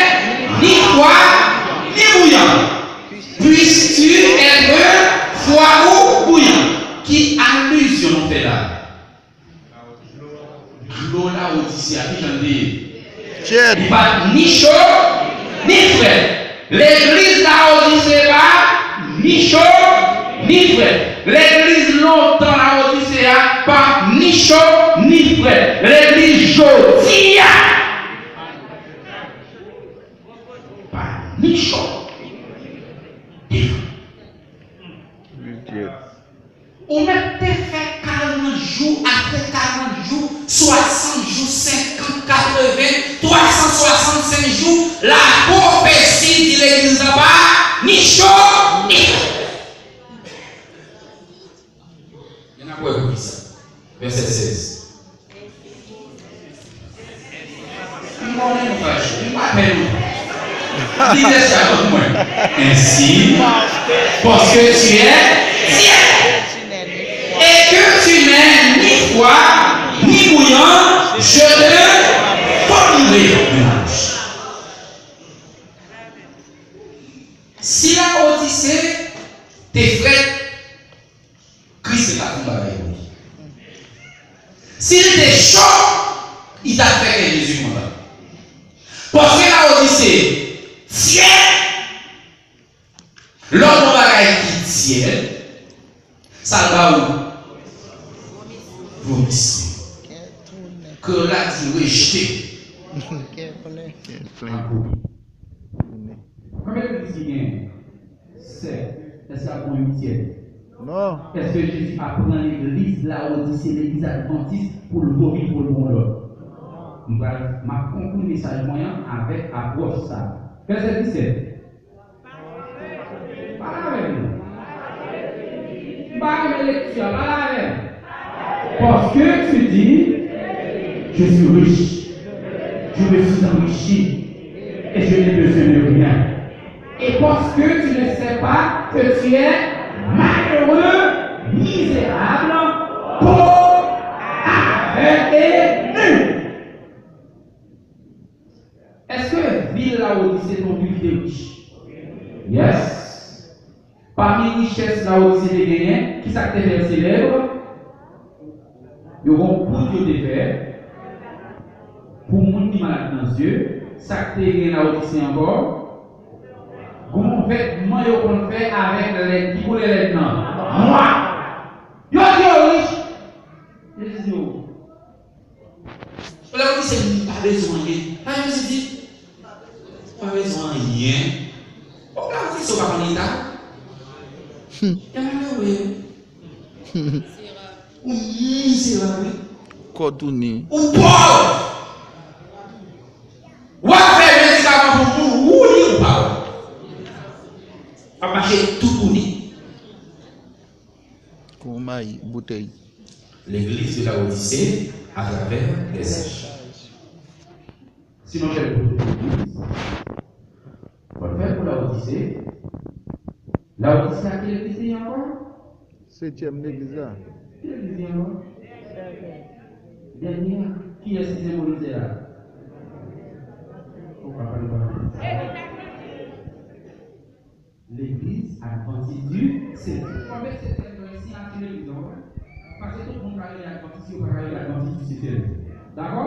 ni froid ni bouillant. Puisses-tu être froid ou bouillant? Ki alizyon nou fè la? Dlo Laodise a, ki jan l te ye? Tyèd. Li pa t ni cho, ni frèt. Legliz Laodise pa ni cho, ni frèt. Legliz lontan Laodise a pa ni cho, ni frèt. Legliz jodi a pa ni cho, ni frèt. Li tyèd. Ou mèt te fè karant jou, apre karant jou, swasant jou, senkant, katreven, twa san swasannsenk jou, lapwofesi di legliz la pa ni cho, ni frèt. Ann ap wè poukisa. Vèsè sèz. M konnen nou fache, m pa pè nou. Di vèsè a pou mwen. Ainsi, parce que tu es tiède, et que tu n'es ni froid, ni bouillant, je te vomirai de ma bouche. Si Laodise te frèt, Kris te ka fè yon bagay pou li. Si l te cho, li t ap fè kè Jezi kontan. Paske Laodise tyèd, lè w gen yon bagay ki tyèd, sa l ba ou? Vomisman. Kreyòl la di rejte. Kè plen. Kè plen. Konbyen legliz ki genyen? Sèt. Èske ap gen yon uityèm? Non. Èske Jezi ap pran legliz Lawodise, legliz advantis, pou l vomil, pou l pran lòt? M pral, m ap konkli mesaj mwen an avèk apwòch sa. Vèsè disèt. Pale avè m non. M pa renmen lekti a, pale avè m. Parce que tu dis, je suis riche, je me suis enrichi et je n'ai besoin de rien. Et parce que tu ne sais pas que tu es malheureux, misérable, pauvre, aveugle et nu. Èske vil Lawodise se yon vil ki te rich? Yes. Pami richès Lawodise te genyen, ki sa k te fè l selèb? Yo gen yon poud yo te fè pou moun ki malad nan zye. Sa k te gen Lawodise ankò? Gen yon vètman yo konn fè avèk lèn. Ki koulè lèn nan? Nwa. Yo di yo rich. Jezi di yo, lè w di se m pa bezwen anyen, sa Jezi di? Pa bezwen anyen. Ou ka di se w pa konn leta. Gen malere. Ou mizerab, wi. Kò touni. Ou pòv. W ap fè medikaman pou moun, ou li ou pa w. W ap mache toutouni. Kou mayi, boutèy. L'église de Laodicée à travers les âges. Si nou fè l pou tout legliz, fò n fè l pou Lawodise. Lawodise a ki legliz li ye ankò? Setyèm legliz la. Ki legliz li ye ankò? Dènye a. Kiyès ki senbolize la? Ou pa pale pa. Legliz Advantis di Setyèm. Fò met Setyèm nan siyati legliz la, wi. Paske tout moun ka rele Advantis, yo pa ka rele Advantis di Setyèm. Dakò?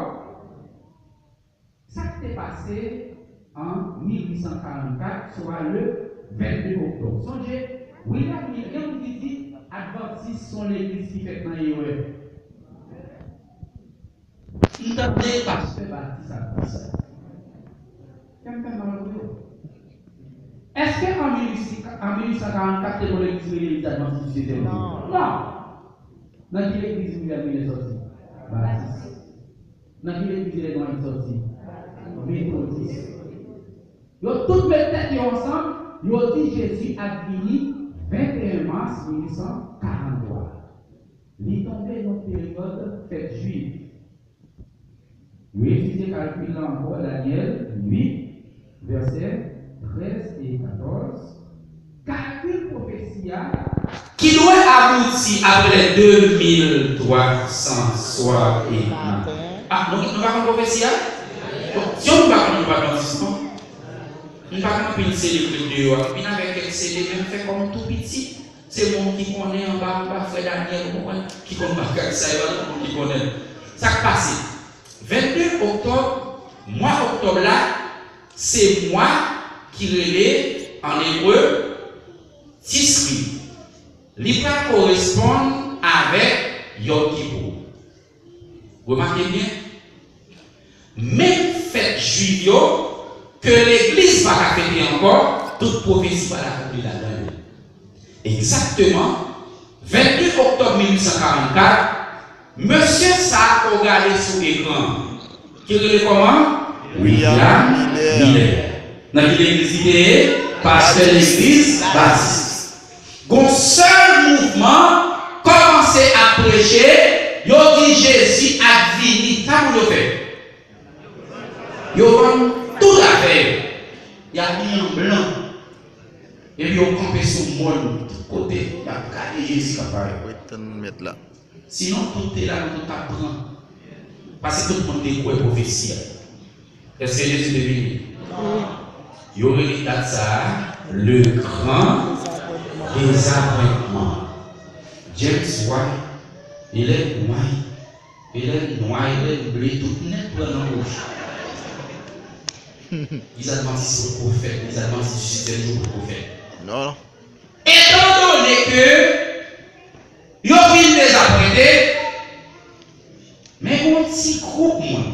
Sa k te pase an mil uit san karannkat, swa le vennde oktòb. Sonje, William Miller, gen moun ki di Advantis se yon legliz ki fèt nan erè. M tande pastè Batis ap di sa. Kè m fè mal pou yo. Èske an mil uit san, an mil uit san karannkat, te gen yon legliz ki rele Legliz Advantis di Setyèm? Non. Non. Nan ki legliz William Miller sòti? Batis. Nan ki legliz Ellen White sòti? Metodis. Yo tout met tèt yo ansanm, yo di Jezi ap vini venteyen mas mil uit san karanntwa. Li tonbe nan peryòd fèt jwif. Yo etidye kalkil la ankò, Danyèl uit, vèsè trèz e katòz. Kalkil pwofesi a ki dwe abouti apre de mil twa san swa e an. Ah, nou, nou pa konn pwofesi a? Bon, si nou pa konn, nou pa konn, non? M pa gen anpil sede pou met deyò a. M vin avèk kèk sede, men m fè kòm tou piti. Se moun ki konnen anba, anba, frè Daniel, ou konprann, ki konn bagay sa yo, pa tout moun ki konnen. Sa k pase? Vennde oktòb, mwa oktòb la, se mwa ki rele, an ebre, Tisri. Li pral koresponn avèk Yom Kippur. Remake byen, menm fèt jwif yo, ke legliz pa ka fete ankò, tout pwofesi pral akonpli ladan yo. Egzakteman, vennde oktòb mil uit san karannkat, mesye sa a ke w gade sou ekran an, ki rele kòman? William Miller. Nan ki legliz li te ye? Pastè legliz Batis. Gon sèl mouvman kòmanse ap preche, yo di Jezi ap vini. Sa moun yo fè? Yo vann tout afè yo. Y abiye an blan. Epi yo kanpe sou mòn tout kote. Y ap gade Jezi k ap parèt. Wi, tann mèt la. Sinon, tout te la, nou tout t ap pran. Paske tout moun te kwè pwofesi a. Èske Jezi te vini? Yo rele dat sa a le grand désappointement. James White, Ellen White, Ellen White, Ellen Blé, tout nèt pran nan wouj. Legliz Advantis poko fèt, Legliz Advantis di Setyèm Jou poko fèt. Non. Etandone ke yo vin dezapwente, men gen yon ti gwoup moun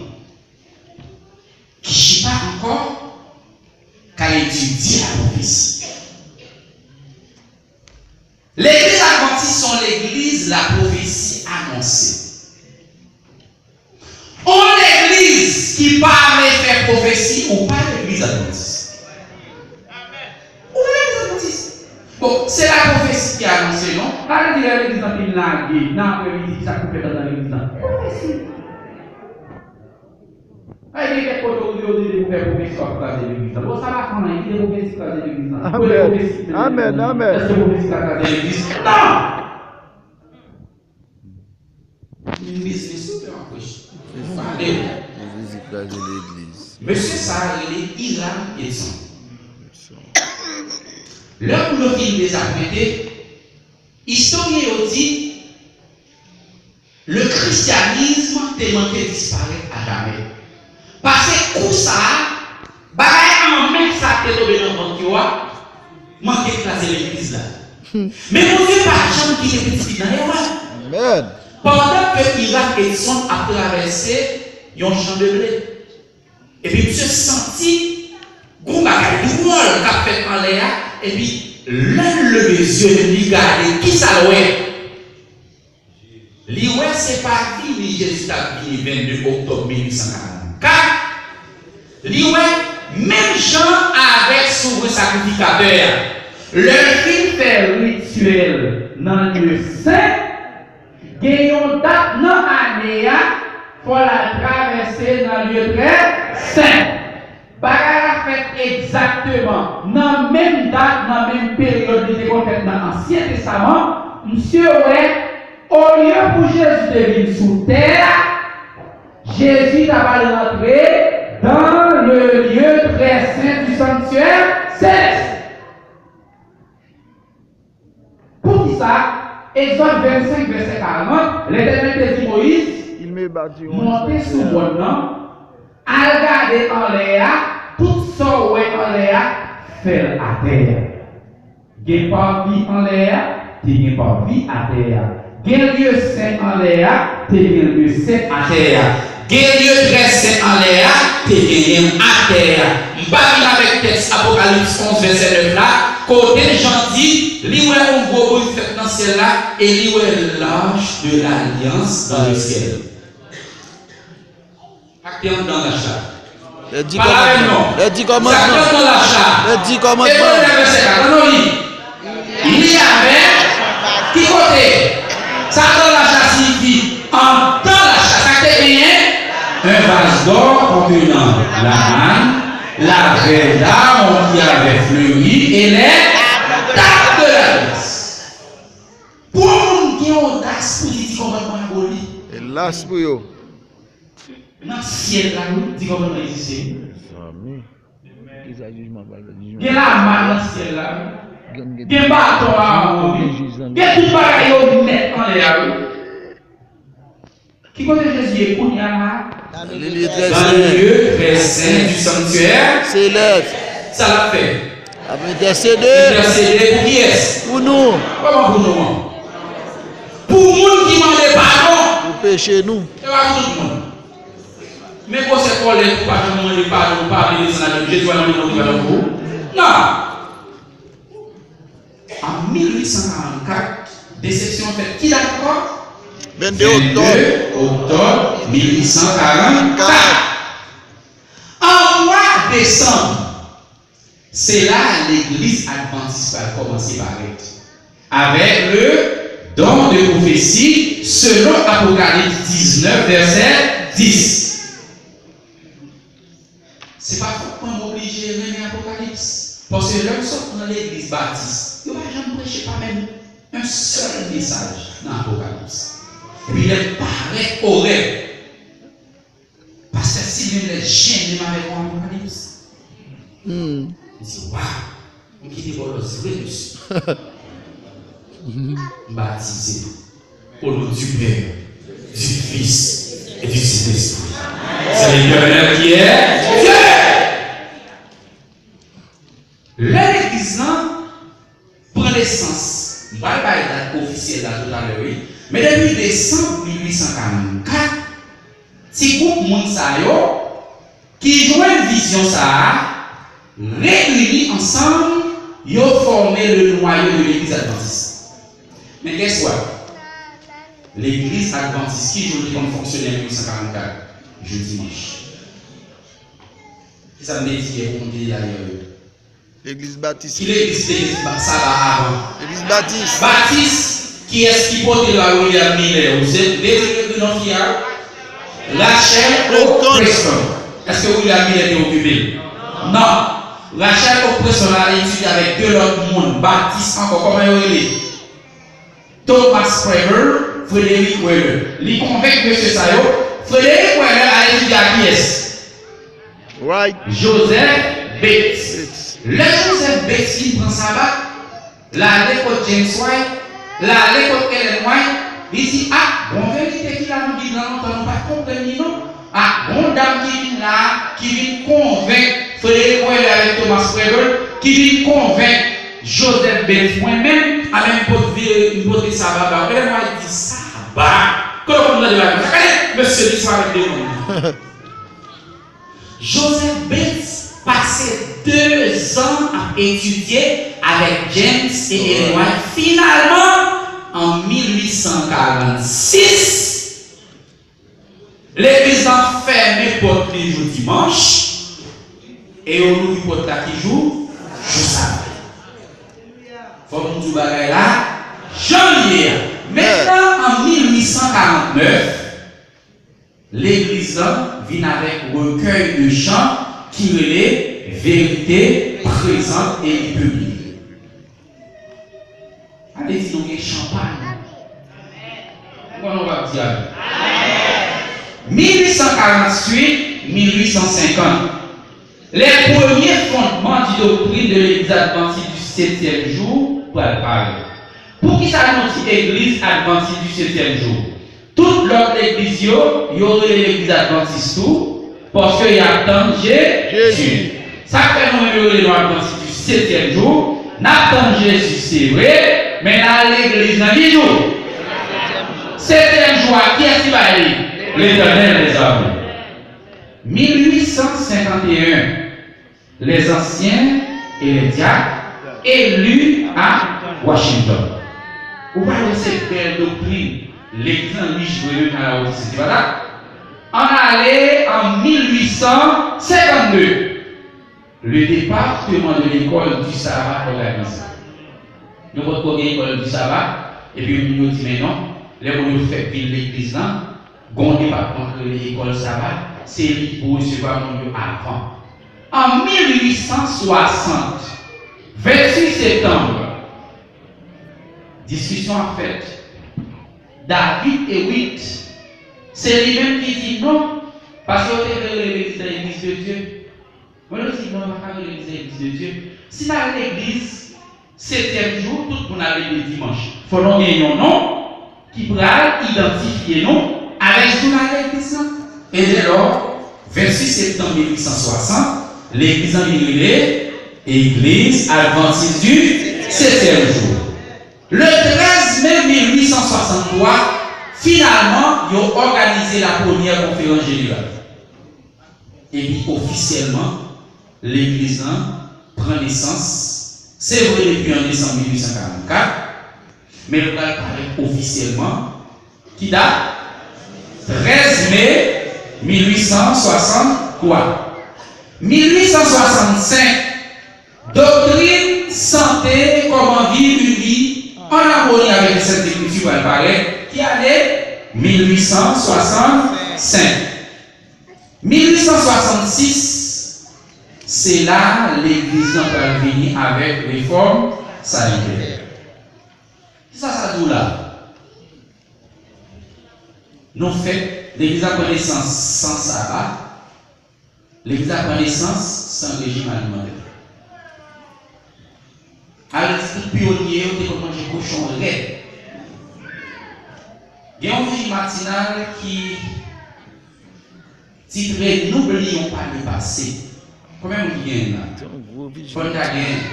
ki chita ankò k al etidye lapwofesi. Legliz Advantis On legliz ki pa vle fè pwofesi, ou pa legliz advantis. Ou pa legliz advantis. Bon, se la pwofesi ki anonse, non? Pa vle di lè legliz lan fin lage, nan aprèmidi, ki sa k pou fèt anndan legliz lan? Pwofesi. Ay, gen kèk kote ou rive, ou di pou fè pwofesi, w ap kraze legliz lan. Bon, sa pa fè anyen, kite pwofesi kraze legliz lan. Amèn. Amèn, amèn. Èske pwofesi ka kraze legliz? Non! Vin biznis ou fè anpech. Pale. Jezi kraze legliz. Mesye sa a rele Hiram Edson. Lè moun yo fin dezapwente, istoryen yo di le christianisme te manke disparèt ajamè. Pase kou sa a, bagay anmè sa k te tonbe nan vant yo a, manke kraze legliz la. Men Bondye pa janm kite pitit li nan erè. Amèn. Pandan ke Hiram Edson ap travèse yon chan de ble, epi misye santi gon bagay dwòl k ap fèt anlè a, epi lè l leve zye l, li gade, kisa l wè? Li wè se pa vini Jezi t ap vini vennde oktòb mil uit san karannkat. Li wè menm jan avèk souvren sakrifikatè a. Lè l fin fè rityèl nan lye sen, gen yon dat nan ane a, fò l al travèse nan lye trè sen. Bagay la fèt egzakteman nan menm dat, nan menm peryòd li te konn fèt nan Ansyen Testaman. Misye wè, olye pou Jezi te vin sou tè a, Jezi t ap al rantre dans le lieu très saint du sanctuaire céleste. Poukisa? Egzòd vennsenk, vèsè karant, Letènèl te di Moyiz, monte sou mòn nan, al gade anlè a, tout sa w wè anlè a, fè l atè a. Gen pavi anlè a, te gen pavi atè a. Gen lye sen anlè a, te gen lye sen atè a. Gen lye trè sen anlè a, te genyen atè a. M pa vin avèk tèks Apokalips onz vèsè nèf la, kote Jan di, li wè yon gwo bri fèt nan syèl la, e li wè l'arche de l'alliance dans le ciel. Sa k te anndan lach la? Lè di kòmandman. Lè di kòmandman. Sa k te anndan lach la? Lè di kòmandman. Ebre nèf vèsè kat, ann nou li. Li avèk ki kote? Sa anndan lach la siyifi anndan lach la. Sa k te genyen? Un vase d'or contenant la manne, la graine d'Aaron qui avait fleuri et les tables de l'alliance. Pou yon moun gen odas pou li di kòmandman aboli. Elas pou yo. Nan syèl la, wi, di kòmandman egziste. Mezanmi. Kisa jijman pral fè? Jijman. Gen lamal nan syèl la, wi. Gen, gen, gen baton a, wi. Gen tout bagay yo nèt anlè a, wi. Ki kote Jezi ye kounye a la? Dans le lieu très saint. Dans le lieu très saint du sanctuaire céleste. Sa l ap fè? L ap entèsede. Entèsede pou kiyès? Pou nou. Kòman pou nou an? Pou moun ki mande padon. Pou peche nou. Se pa pou tout moun. Men gwosè kòlèt ou pa janm mande padon, ou pa vle desann avèk Jezi, ou pa mande Bondye padon pou ou. Non. An mil uit san karannkat, desepsyon an fèt ki dat ankò? Vennde oktòb. Vennde oktòb mil uit san karannkat. An mwa desanm, se la legliz advantis pral kòmanse parèt. Avèk le don de pwofesi selon Apokalips diznèf, vèsè dis. Se pa fòt mwen, m oblije renmen Apokalips. Paske lè m sot nan legliz batis, yo pa janm preche pa menm yon sèl mesaj nan Apokalips. Epi lè m parèt o rèv, pastè Sylvain lè jennen m avèk yon Apokalips. M di, waw! M kite bòlòs vre, mesye. M batize. Au nom du Père, du Fils et du Saint-Esprit. C'est l'Éternel qui est Dieu. Lè legliz lan pran nesans, m pral bay dat ofisyèl la toutalè, wi. Men depi desanm mil uit san karannkat, ti gwoup moun sa yo ki jwenn vizyon sa a, reyini ansanm, yo fòme le noyau de legliz advantis. Men guess what? Legliz Advantis, ki jou l te konn fonksyone an mil uit san karannkat? Jou dimanch. Kisa m te di yè pou moun ki te la yè yo? Legliz Batis. Ki legliz ki te gen ba- Saba avan? Legliz Batis. Batis, kiyès ki pote l ba William Miller? Ou se, ou te di yo ekri non fi a? Rachel O. Preston. Èske William Miller te okipe l? Non. Rachel O. Preston al etidye avèk de lòt moun Batis ankò. Kòman yo rele? Thomas Preble, Frederick Weller. Li konvenk mesye sa yo. Frederick Weller al etidye ak kiyès? Joseph Bates. Lè Joseph Bates fin pran Saba, l ale kot James White, l ale kot Ellen White, li di, "A, gon verite ki la nan Bib la lontan nou pa t konprann li non. A, gon dam ki vin la, ki vin konvenk Frederick Weller avèk Thomas Preble, ki vin konvenk Joseph Bates, mwen menm, a men m pot vire, m pote Saba ba ou." Ellen White di, "Saba? Kote w konn tande bagay konsa? Gade mesye disparèt devan mwen." Joseph Bates pase dezan ap etidye avèk James e Ellen White. Finalman, an mil uit san karannsis, legliz la fèmen pòt li jou dimanch e yo louvri pòt la ki jou? Jou samdi. Fò m di w bagay la jan l ye a. Mentnan, an mil uit san karannèf, Legliz la vin avèk rekèy de chan ki rele Verite Prezante e li pibliye. Ale di nou gen chan pa nou. M konnen w ap di amèn. Mil uit san karanntuit, mil uit san senkant. Les premiers fondements du doctrine de l'Église adventiste du septième jour pral parèt. Poukisa nou di Egliz Advantis di setyèm jou? Tout lòt legliz yo, yo rele Legliz Advantis tou, paske y ap tann Je- Jezi. Sa k fè nou menm yo rele nou Advantis di setyèm jou, n ap tann Jezi, se vre, men n al legliz nan ki jou? Setyèm jou a, kiyès ki bay li? Letènèl dèzame. Mil uit san senkanteyen, Les Anciens et les Diacres, élus à Washington. Ou pa wè se bèl doktrin legliz an rich vre menm nan la Odyse, se pa sa? Ann ale an mil uit san senkannde. Le département de l'école du sabbat organisé. Nou potko gen lekòl di saba, epi moun yo di men non, lè moun yo fèk vin legliz lan, gon depatman ki rele lekòl saba, se li ki pou resevwa moun yo avan. An mil uit san swasant, venntuit septanm, diskisyon ap fèt. David Hewitt, se li menm ki di non, paske yo te vle rele legliz lan Eglise de Dieu. Mwen, yo di non, yo pa ka rele legliz lan Eglise de Dieu. Si n al legliz setyèm jou, tout moun al legliz dimanch. Fò nou gen yon non ki pral idantifye nou avèk jounal legliz lan. E dèlò, venntuit septanm mil uit san swasant, legliz lan vin rele Egliz Advantis di setyèm jou. Le trèz me mil uit san swasanntwa, finalman, yo òganize la premyè konferans jeneral. Epi ofisyèlman, legliz lan pran nesans, se vre depi an desanm mil uit san karannkat, men l pral parèt ofisyèlman, ki dat? Trèz me mil uit san swasanntwa. Mil uit san swasannsenk, doktrin, sante, kòman viv une vie en harmonie avec les Saintes Écritures pral parèt, ki ane? Mil uit san swasannsenk. Mil uit san swasannsis, se la legliz lan pral vini avèk refòm sanitè. Kisa sa di w la? Nou fèt, legliz la pran nesans san saba, legliz la pran nesans san rejim alimantè. Alè di tout pyonye yo te konn manje kochon rèd. Gen yon vijil matinal ki titre N'oublions pas le passé. Konbyen moun ki genyen l la? Fò n ta genyen.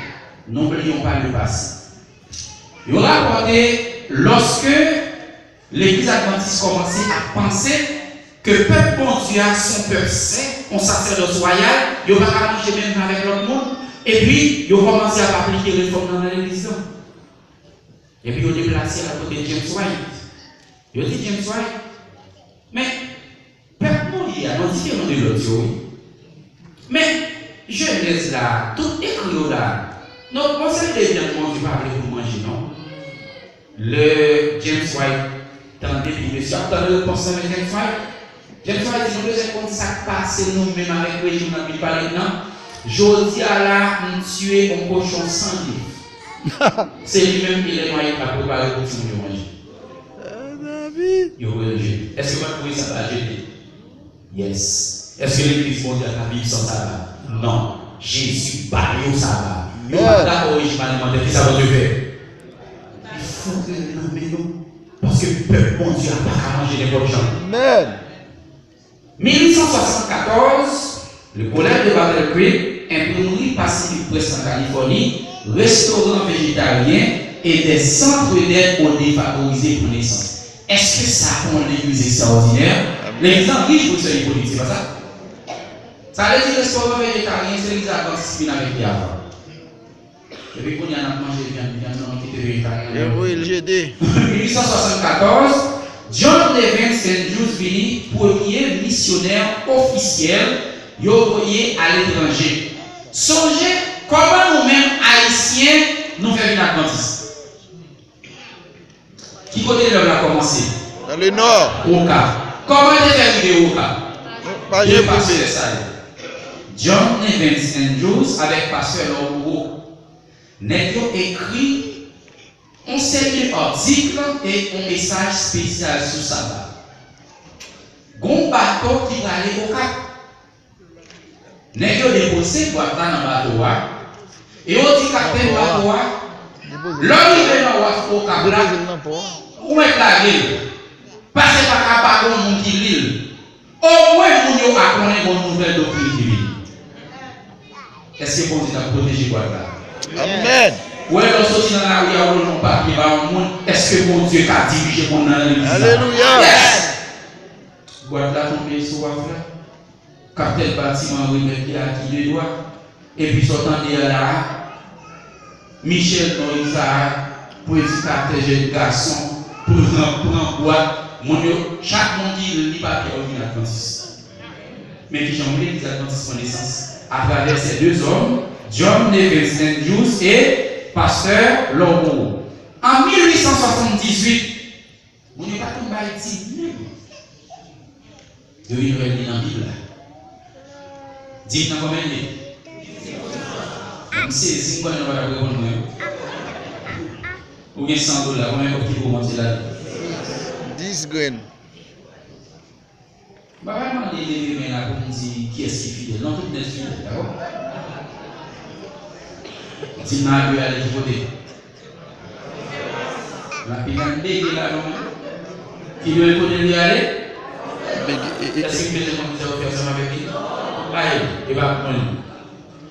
N'oublions pas le passé. Yo rapòte, lòske Legliz Advantis kòmanse ap panse ke pèp Bondye a se yon pèp sen, yon sasèdòs wayal, yo pa ka manje menm jan avèk lòt moun, epi yo kòmanse ap aplike refòm nan nan legliz lan. Epi yo deplase al kote James White. Yo di James White, men pèp nou ye a, nou diferan de lòt yo, wi. Men jenès la, tout ekri yo la, non, bon, se de vyann Bondye pa vle pou nou manje, non. Lè James White tande, pi mesye ap tande repons nan men James White. James White di, nou bezwen konn sa k pase nou menm avèk rejim nan, pi pale nan. Jodi a la, m tiye yon kochon san lif. Se li menm ki lè mwen ap prepare pou timoun yo manje. Yo voye l jete. Èske w pa t voye saba jete? Yes. Èske legliz Bondye a ka viv san saba? Non. Jezi ba yo saba. Yo pa dakò rejim alimantè. Kisa Bondye fè? Li fout rele nan men nou. Paske pèp Bondye a pa ka manje nenpòt jan. Amen. Mil uit san swasannkatòz, le Collège de Battle Creek, Imprimerie Pacific Press nan Kalifòni, restoran vejetaryen e des centres d'aide aux défavorisés pran nesans. Èske sa pa yon legliz ekstraòdinè? Legliz lan rich pou sèvi politik, se pa sa? Sa vle di restoran vejetaryen, se legliz advantis ki vin avèk li avan. Epi kounye a n ap manje vyann, vyann nan kite vejetaryen. Yo voye l jete. Mil uit san swasannkatòz, John Nevins Andrews vini premye misyonè ofisyèl yo voye aletranje. Sonje kòman nou menm Ayisyen nou fè vin advantis. Ki kote lèv la kòmanse? Dans le nord. Okap. Kòman te fè rive Okap? De pastè sa yo. John Nevins Andrews avèk pastè Lawborough. Nèg yo ekri yon seri de atik e yon mesaj espesyal sou Saba. Gon bato ki prale Okap. Nèg yo depoze bwat la nan bato a. E yo di kaptenn bato a, lè w rive nan waf Okap la, ou mèt lage l. Paske pa ka pa gon moun ki li l. Omwen moun yo a konnen gon nouvèl doktrin ki vini. Èske Bondye t ap pwoteje bwat la? Amèn. Ou wè lè w soti nan lari a, ou lòt yon papye ba yon moun, èske Bondye ka dirije moun nan legliz la? Alelouya. Yes! Bwat la tonbe sou waf la. Kaptenn batiman remèt li a ki de dwa. Epi sa w tande a la a, Michel Noël sa a, predikatè jèn gason, pran, pran bwat, moun yo, chak moun ki li papye a, yo vin advantis. Men kijan yon legliz advantis pran nesans? Atravè ces deux hommes, John Nevins Andrews e pastè Lawborough. An mil uit san swasanndizwit, moun yo pa t konn bay dim menm. Yo vin wè li nan Bib la. Dim nan konbyen li ye? M sezi, m konnen nou pa t ap reponn mwen. Ou gen san dola, konbyen kòb ki pou monte la? Dis grenn. M pa pral mande leve men la pou m di kiyès ki fidèl. Non, tout nèt fidèl, dakò? Dim nan al dwe ale ki kote? Lapidan bege la non. Ki dwe kote li ale? Bege, e, e, èske m bezwen konn ki sa yo fè ansanm avèk li? Aye, e pa pou mwen.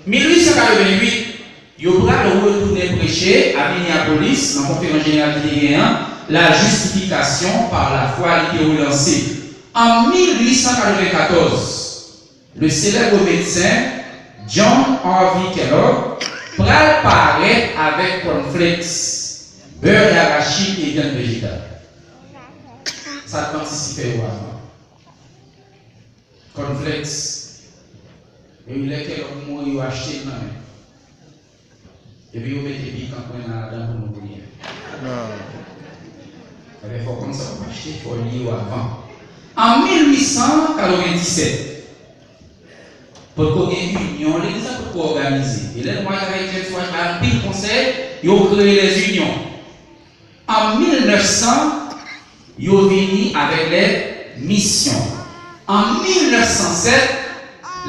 Mil uit san katreventuit, yo pral retounen preche a Minneapolis nan konferans jeneral ki te genyen an, La justification par la foi, li te relanse. An mil uit san katrevenkatòz, le célèbre médecin John Harvey Kellogg pral parèt avèk cornflakes, bè darachid e vyann vejetal. Sa advantis ki fè yo avan. Cornflakes. E lè Kellogg mouri, yo achte l nan men. Epi yo mete pikan kwen nan ladan pou nou bouyi. Non. Ebyen, fò w konn sa w achte, fò w li yo avan. An mil uit san katrevenndisèt, potko gen inyon, legliz la potko òganize. E lè nou mache avèk James White, bay anpil konsèy, yo kreye lèzinyon. An mil nèf san, yo vini avèk lè misyon. An mil nèf san sèt,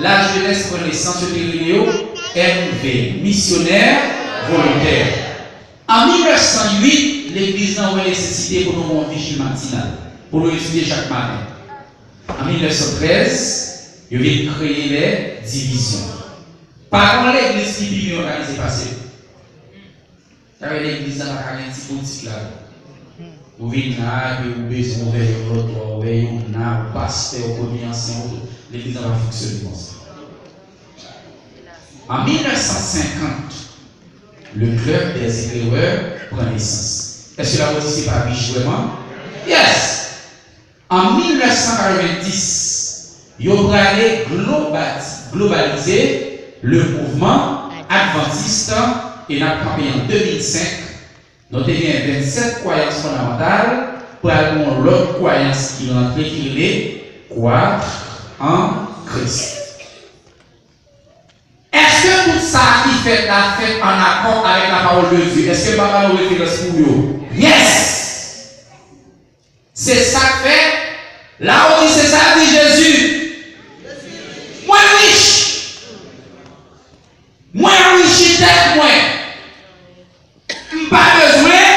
lajenès pran nesans, yo te rele yo M V, misyonè volontè. An mil nèf san uit, legliz lan wè nesesite pou nou gen yon vijil matinal, pou nou etidye chak maten. An mil nèf san trèz, yo vin kreye lè divizyon. Pa gen yon legliz ki pi byen òganize pase yo. Sa vle di legliz la pa ka gen ti boutik ladan. Ou vin la, epi ou bezwen ouvè yon lòt, ou ouvè yon la, ou pastè, ou premye ansyen, ou tout. Legliz la pa fonksyone konsa. An mil nèf san senkant, le club des éclaireurs pran nesans. Èske la pou di se pa rich vrèman? Yes! An mil nèf san katrevenndis, yo prale globati-, globalize le mouvman advantist e n ap kanpe an de mil senk. Nou te gen vennsèt kwayans fondamantal, pral gen yon lòt kwayans ki rantre ki rele Croire en Christ. Èske tout sa ki fèt la fèt an akò avèk la parole de Dieu? Èske m pa ba nou referans pou yo? Yes! Se sa k fè, la ou di se sa di Jezi. Mwen rich. Mwen anrichi tèt mwen. M pa bezwen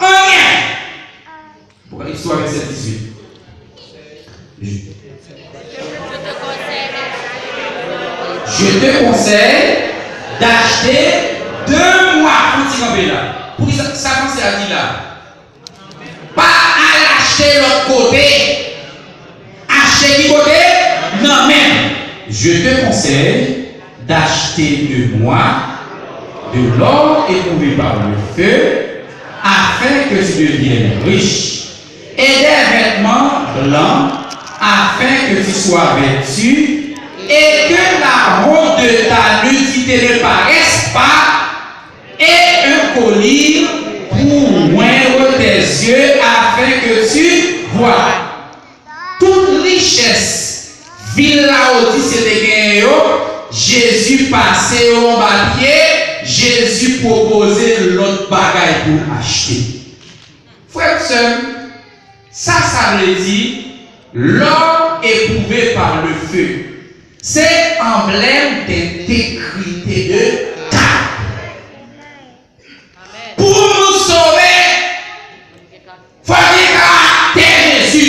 anyen. Apocalypse twa, vèsè dizuit. Je te conseille d'acheter deux mois. Pou ti kanpe la. Pou ki sa, sa panse a di la? Pa al achte lòt kote. Achte ki kote? Nan men. Je te conseille d'acheter de moi de l'or éprouvé par le feu, afin que tu deviennes riche, et des vêtements blancs, afin que tu sois vêtu, et que la honte de ta nudité ne paraisse pas, et un collier pour oindre tes yeux, afin que tu vois. Tout richès vil Laodisye te genyen yo, Jezi pase yo anba pye, Jezi pwopoze lòt bagay pou l achte. Frè m, sè m, sa sa vle di, l'or éprouvé par le feu, se anblèm de entegrite de God. Pou nou sove, fò gen karaktè Jezi.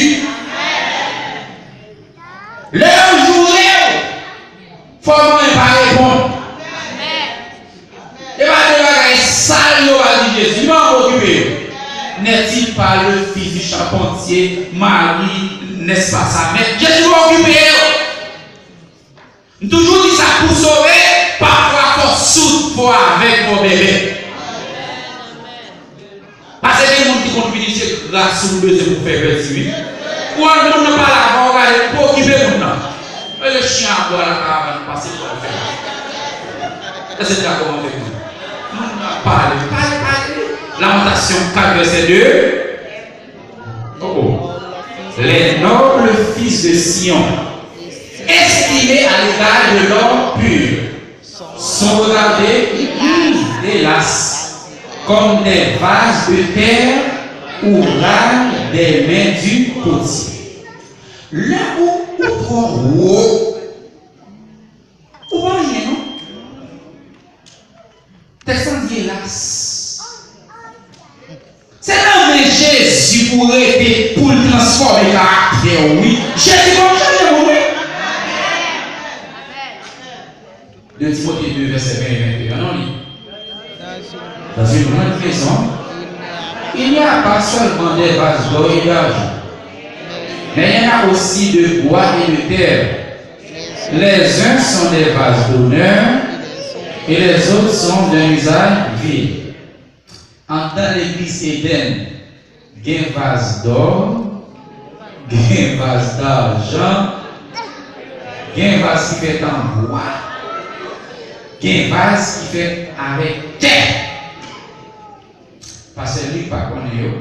Lè yo joure w, fò mwen pa reponn. E pa de bagay sal yo va di Jezi, li pa okipe yo. N'est-il pas le fils du charpentier, Marie, n'est-ce pas sa mère? Jezi pa okipe yo. M toujou di sa, pou sove, pafwa fò soud, fò avèg, fò bèbè. Paske gen moun ki konn vini se gras ou bezwen pou fè pèdi, wi. Ou wè moun nan pale avè w, ou gade, ou pa okipe moun nan. E le chyen a bwa la karavàn pase pou al fè. Èske n dakò avèk mwen? Moun nan pale, pale, pale. Lamantasyon kat vèsè de. Oh, oh. Les nobles fils de Sion, estimés à l'égal de l'or pur, sont regardés, hélas, comme des vases de terre, ouvrage des mains du potier. Lè ou, ou twò wo, ou pa anyen non. Tèks lan di elas. Se nan men Jezi pou w rete, pou l transfòme karaktè w, wi. Jezi konn chanje moun, wi. De Timote de, vèsè ven e venteyen, non, li. Dans une grande maison, il n'y a pas seulement des vases d'or et d'argent, mais il y en a aussi de bois et de terre. Les uns sont des vases d'honneur et les autres sont d'un usage vil. Anndan legliz Edenn, gen vaz dò, gen vaz dajan, gen vaz ki fèt an bwa, gen vaz ki fèt avèk tè. Pastè Luc pa konnen yo.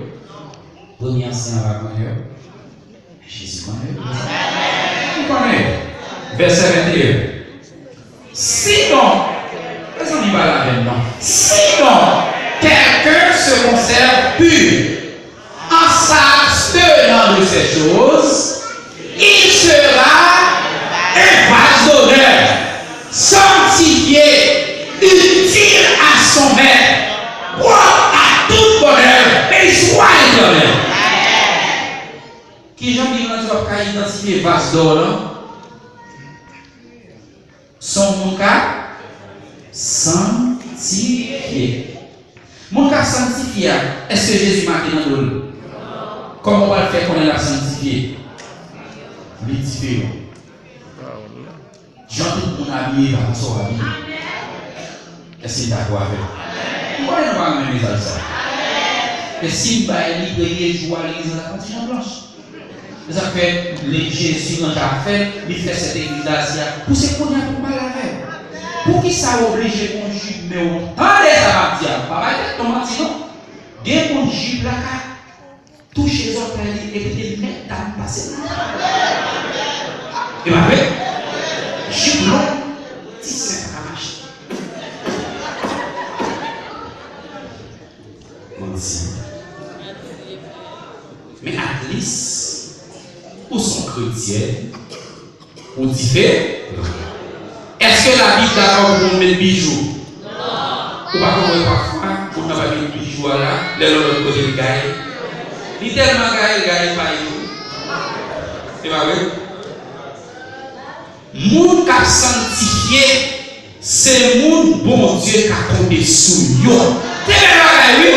Premye ansyen an pa konnen yo. Jezi konnen yo. Li konnen yo. Vèsè venteyen. Si donc, mezanmi, pa lapenn non. Si donc quelqu'un se conserve pur en s'abstenant de ces choses, il sera un vase d'honneur, sanctifié, utile à son maître, propre à toute bonne œuvre, et il soit éternel. Kijan Bib lan di w ap ka idantifye vaz dò lan? Se yon moun k ap santifye. Moun k ap santifye a, èske Jezi make nan do l? Kòman w pral fè konnen l ap santifye? Li diferan. Jan tout moun abiye, pa konsa w abiye. Èske n dakò avè m? M konnen nou pa renmen mesaj sa. Men si m bay li premye jou a legliz la, l ap yon ti jan blanch. Se sa k fè lè Jezi ranje afè l, li fè sèt egliz la di a, pou se kounye a pou m pale avè l. Poukisa w oblije konn jime w? Tande sa m ap di a. Pa bay tèt non manti non. Gen moun jip la ka touche zòtèy li epi te mèt dam pase nan. E pa vre? Jip long, ti sen pa ka mache. Manti. Men at least, ou se yon kretyen, ou diferan. Èske Labib dakò pou moun met bijou? Ou pa konprann pafwa, moun nan pa met bijou a la, lè l lòt kote l gaye. Li tèlman gaye, l gaye pa yo. Se pa vre? Moun k ap sanktifye, se moun Bondye ka konte sou yo. Se bèl bagay, wi.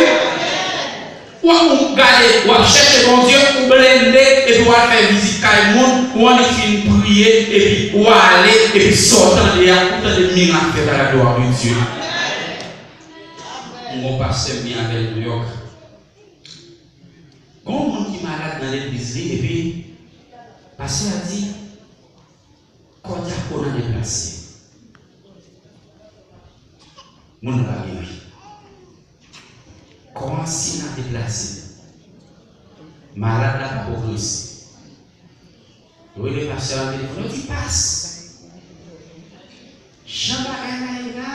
W ap gade, w ap chèche Bondye, ou blende, epi w al fè vizit kay moun, ou annik fin priye, epi w ale, epi sa w tande a, ou tande mirak fèt a la glwa de Dye. Mwen gon pastè m byen avè l Nouyòk. Gon moun ki malad nan legliz li, epi pastè a di, kò dyakon an deplase. Moun nan pa gen anyen. Kò ansyen an deplase. Malad la pa pwogrese. Yo rele pastè a nan telefòn, yo di, pas, jan bagay la ye la,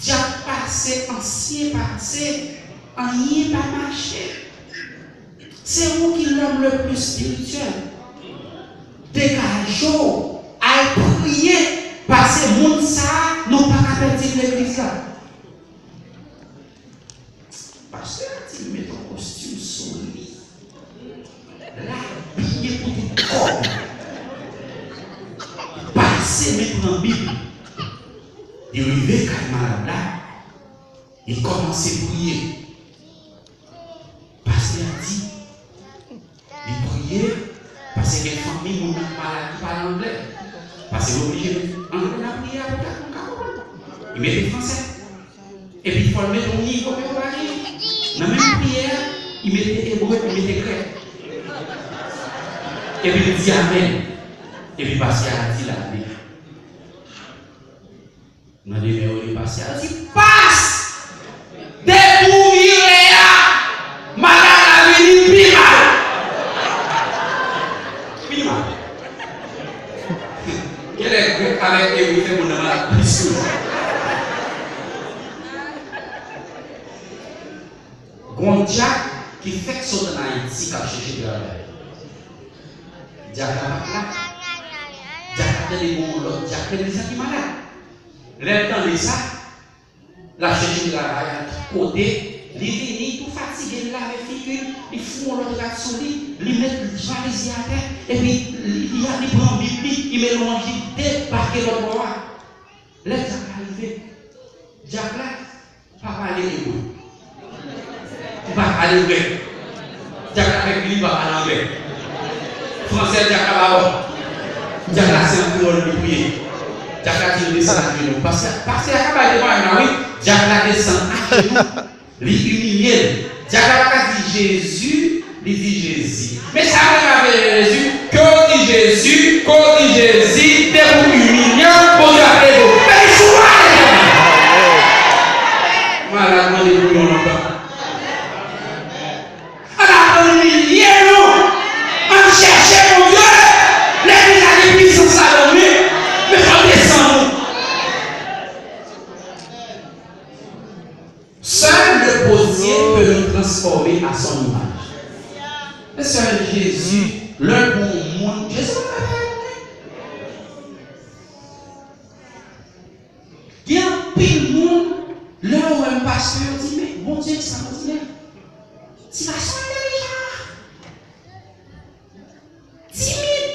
dyak pase, ansyen pase, anyen pa mache. Se ou ki lòm le pli espirityèl. Degaje w, al priye, pase moun sa a, nou pa ka pèdi legliz la. Pastè a di l met yon kostim sou li. L abiye pou tout kòb. Pase men pran Bib. Li rive kay malad la. Li kòmanse priye. Pastè a di, li priye, paske gen fanmi moun nan malad ki pale anglè. Paske yo oblije met anglè nan priyè a pou tout moun ka konprann. Li mete fransè. Epi fò l mete yon nivo ke yo pa genyen. Nan menm priyè a, li mete ebre, li mete grèk. Epi li di amèn. Epi pastè a di l amèn. Nan demen yo li pase a di, pas! Depi w vire a, malad la vini pi mal. Pi mal. Genlè grèk avèk ebre fè moun nan malad plis toujou. Gon dyak ki fèk sot ann Ayiti k ap chèche travay. Dyak la pa t la. Dyak la tande gon lòt dyak legliz la ki malad. Lè l tande sa, l ap chèche travay nan tout kote. Li vini, tou fatige, li lave figi l, li fout yon lòt rad sou li, li met valiz li atè, epi li, li, li pran Bib li, li melonj li debake lòt bò a. Lè dyak la rive, dyak la pa pale ebre. Li pa pale grèk. Dyak la fè vini pa pale anglè. Fransè dyak la pa bon. Dyak la se an kreyòl li priye. Dyak la di l desann ajenou. Pastè, pastè a ka bay temwayaj la wi. Dyak la desann ajenou. Li imilye l. Dyak la pa ka di Jezi, li di Jezi. Men sa mwen pa vle Jezi, ke w di Jezi, ke w di Jezi, depi w imilye w, Bondye ap leve w. Men li sou pale. Malad mande pou yon lontan. Ann aprann imilye nou. Ann chèche Bondye. Legliz la gen pisans ladan l wi. Men fò l desann nou. Seul le beau Dieu peut nous transformer à son image. Sèl Jezi, lè l bon moun, Jezi pa ka fè moun. Gen anpil moun, lè yo wè m pastè, yo di, men Bondye ekstraòdinè. Ti gason entèlijan. Timid.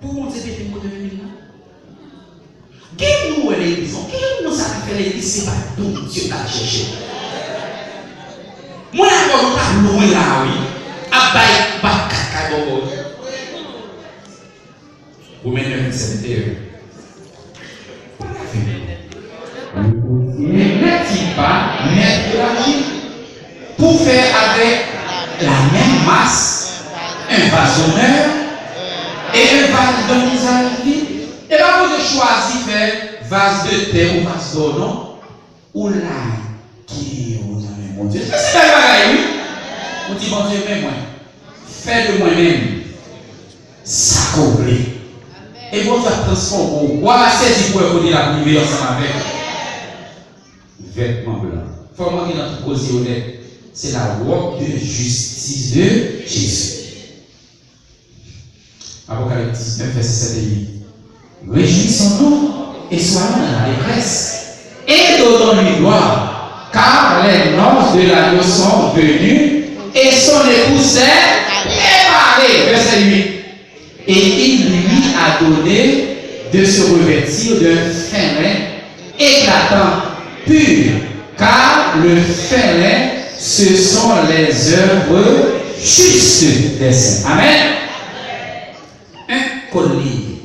Pou Bondye pete kote w vin nan. Gen moun ou wè legliz, non? Gen moun sa ka fè legliz, se pa Bondye k al chèche. Mwen avè w, nou t ap lwen la, wi. Ap bay, bat kat kay bòbò. Women nèf, vèsè venteyen. Pa ka fè menm. Ne n'êtes-vous pas maîtres de la ville, pour faire avec la même As, un vase d'honneur et un vase de mise à vide. E pa Bondye chwazi fè vaz de tè ou vaz dò, non. Ou like yo nan men Bondye. Se bèl bagay, wi. Ou di, Bondye, men mwen. Fè de mwen menm sa ke w vle. E Bondye ap transfòme w. W a sezi pou wè kote l ap rive ansanm avèk ou. Vètman blan. Fò w antre nan tout koze yo nèt. C'est la robe de justice de Jésus. Apocalypse dix-neuf, verset sept et huit. Réjouissons-nous et soyons dans l'allégresse, et donnons-lui gloire, car les noces de l'agneau sont venues, et son époux s'est préparé. Verset huit. Et il lui a donné de se revêtir d'un fin lin éclatant, pur, car le fin lin, ce sont les œuvres justes des saints. Amen. Hein? Kòd li ye.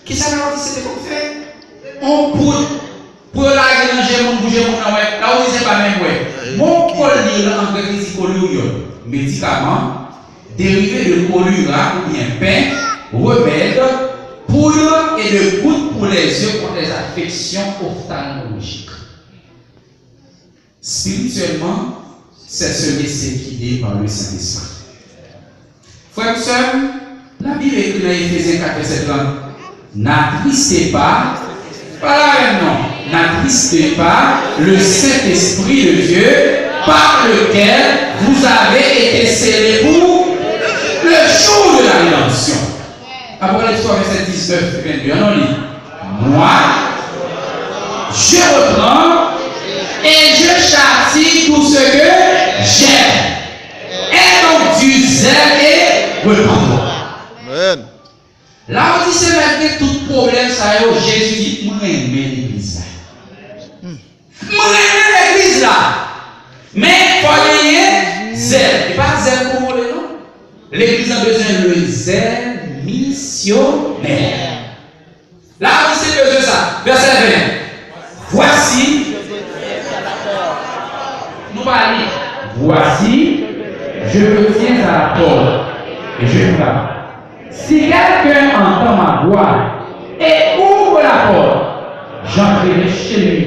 Kisa Laodisye te konn fè? On bout pou yo lage nan je moun, pou je moun nan wè. Laodisye pa menm wè. Bon, kòd li ye la, an grèk li di collyrion. Medikaman, dérivé de collyra oubyen pen, remèd, poudre et de gouttes pour les yeux contre les affections ophtalmologiques. Spirituellement, c'est se laisser guider par le Saint-Esprit. Frè m, sè m, Labib ekri nan Efezyen kat vèsè trant, n'attristez pas, pa la menm non, n'attristez pas le Saint-Esprit de Dieu, par lequel vous avez été scellés pour le jour de la rédemption. Apocalypse trois, verset dix-neuf, vingt-deux. Ann nou li. Moi, je reprends et je châtie tout ce que j'aime. Aie donc du zèle et repens-toi. Amen. Laodisye, malgre tout pwoblèm sa yo, Jezi di, mwen renmen legliz la. Mwen renmen legliz la. Men fò genyen zèl. E pa zèl pou vole non. Legliz la bezwen le zèl misyonè. Laodisye bezwen sa. Vèsè ven. Voici. Nou pa li. Voici, je me tiens à la porte et je frappe. Si quelqu'un entend ma voix et ouvre la porte, j'entrerai chez lui,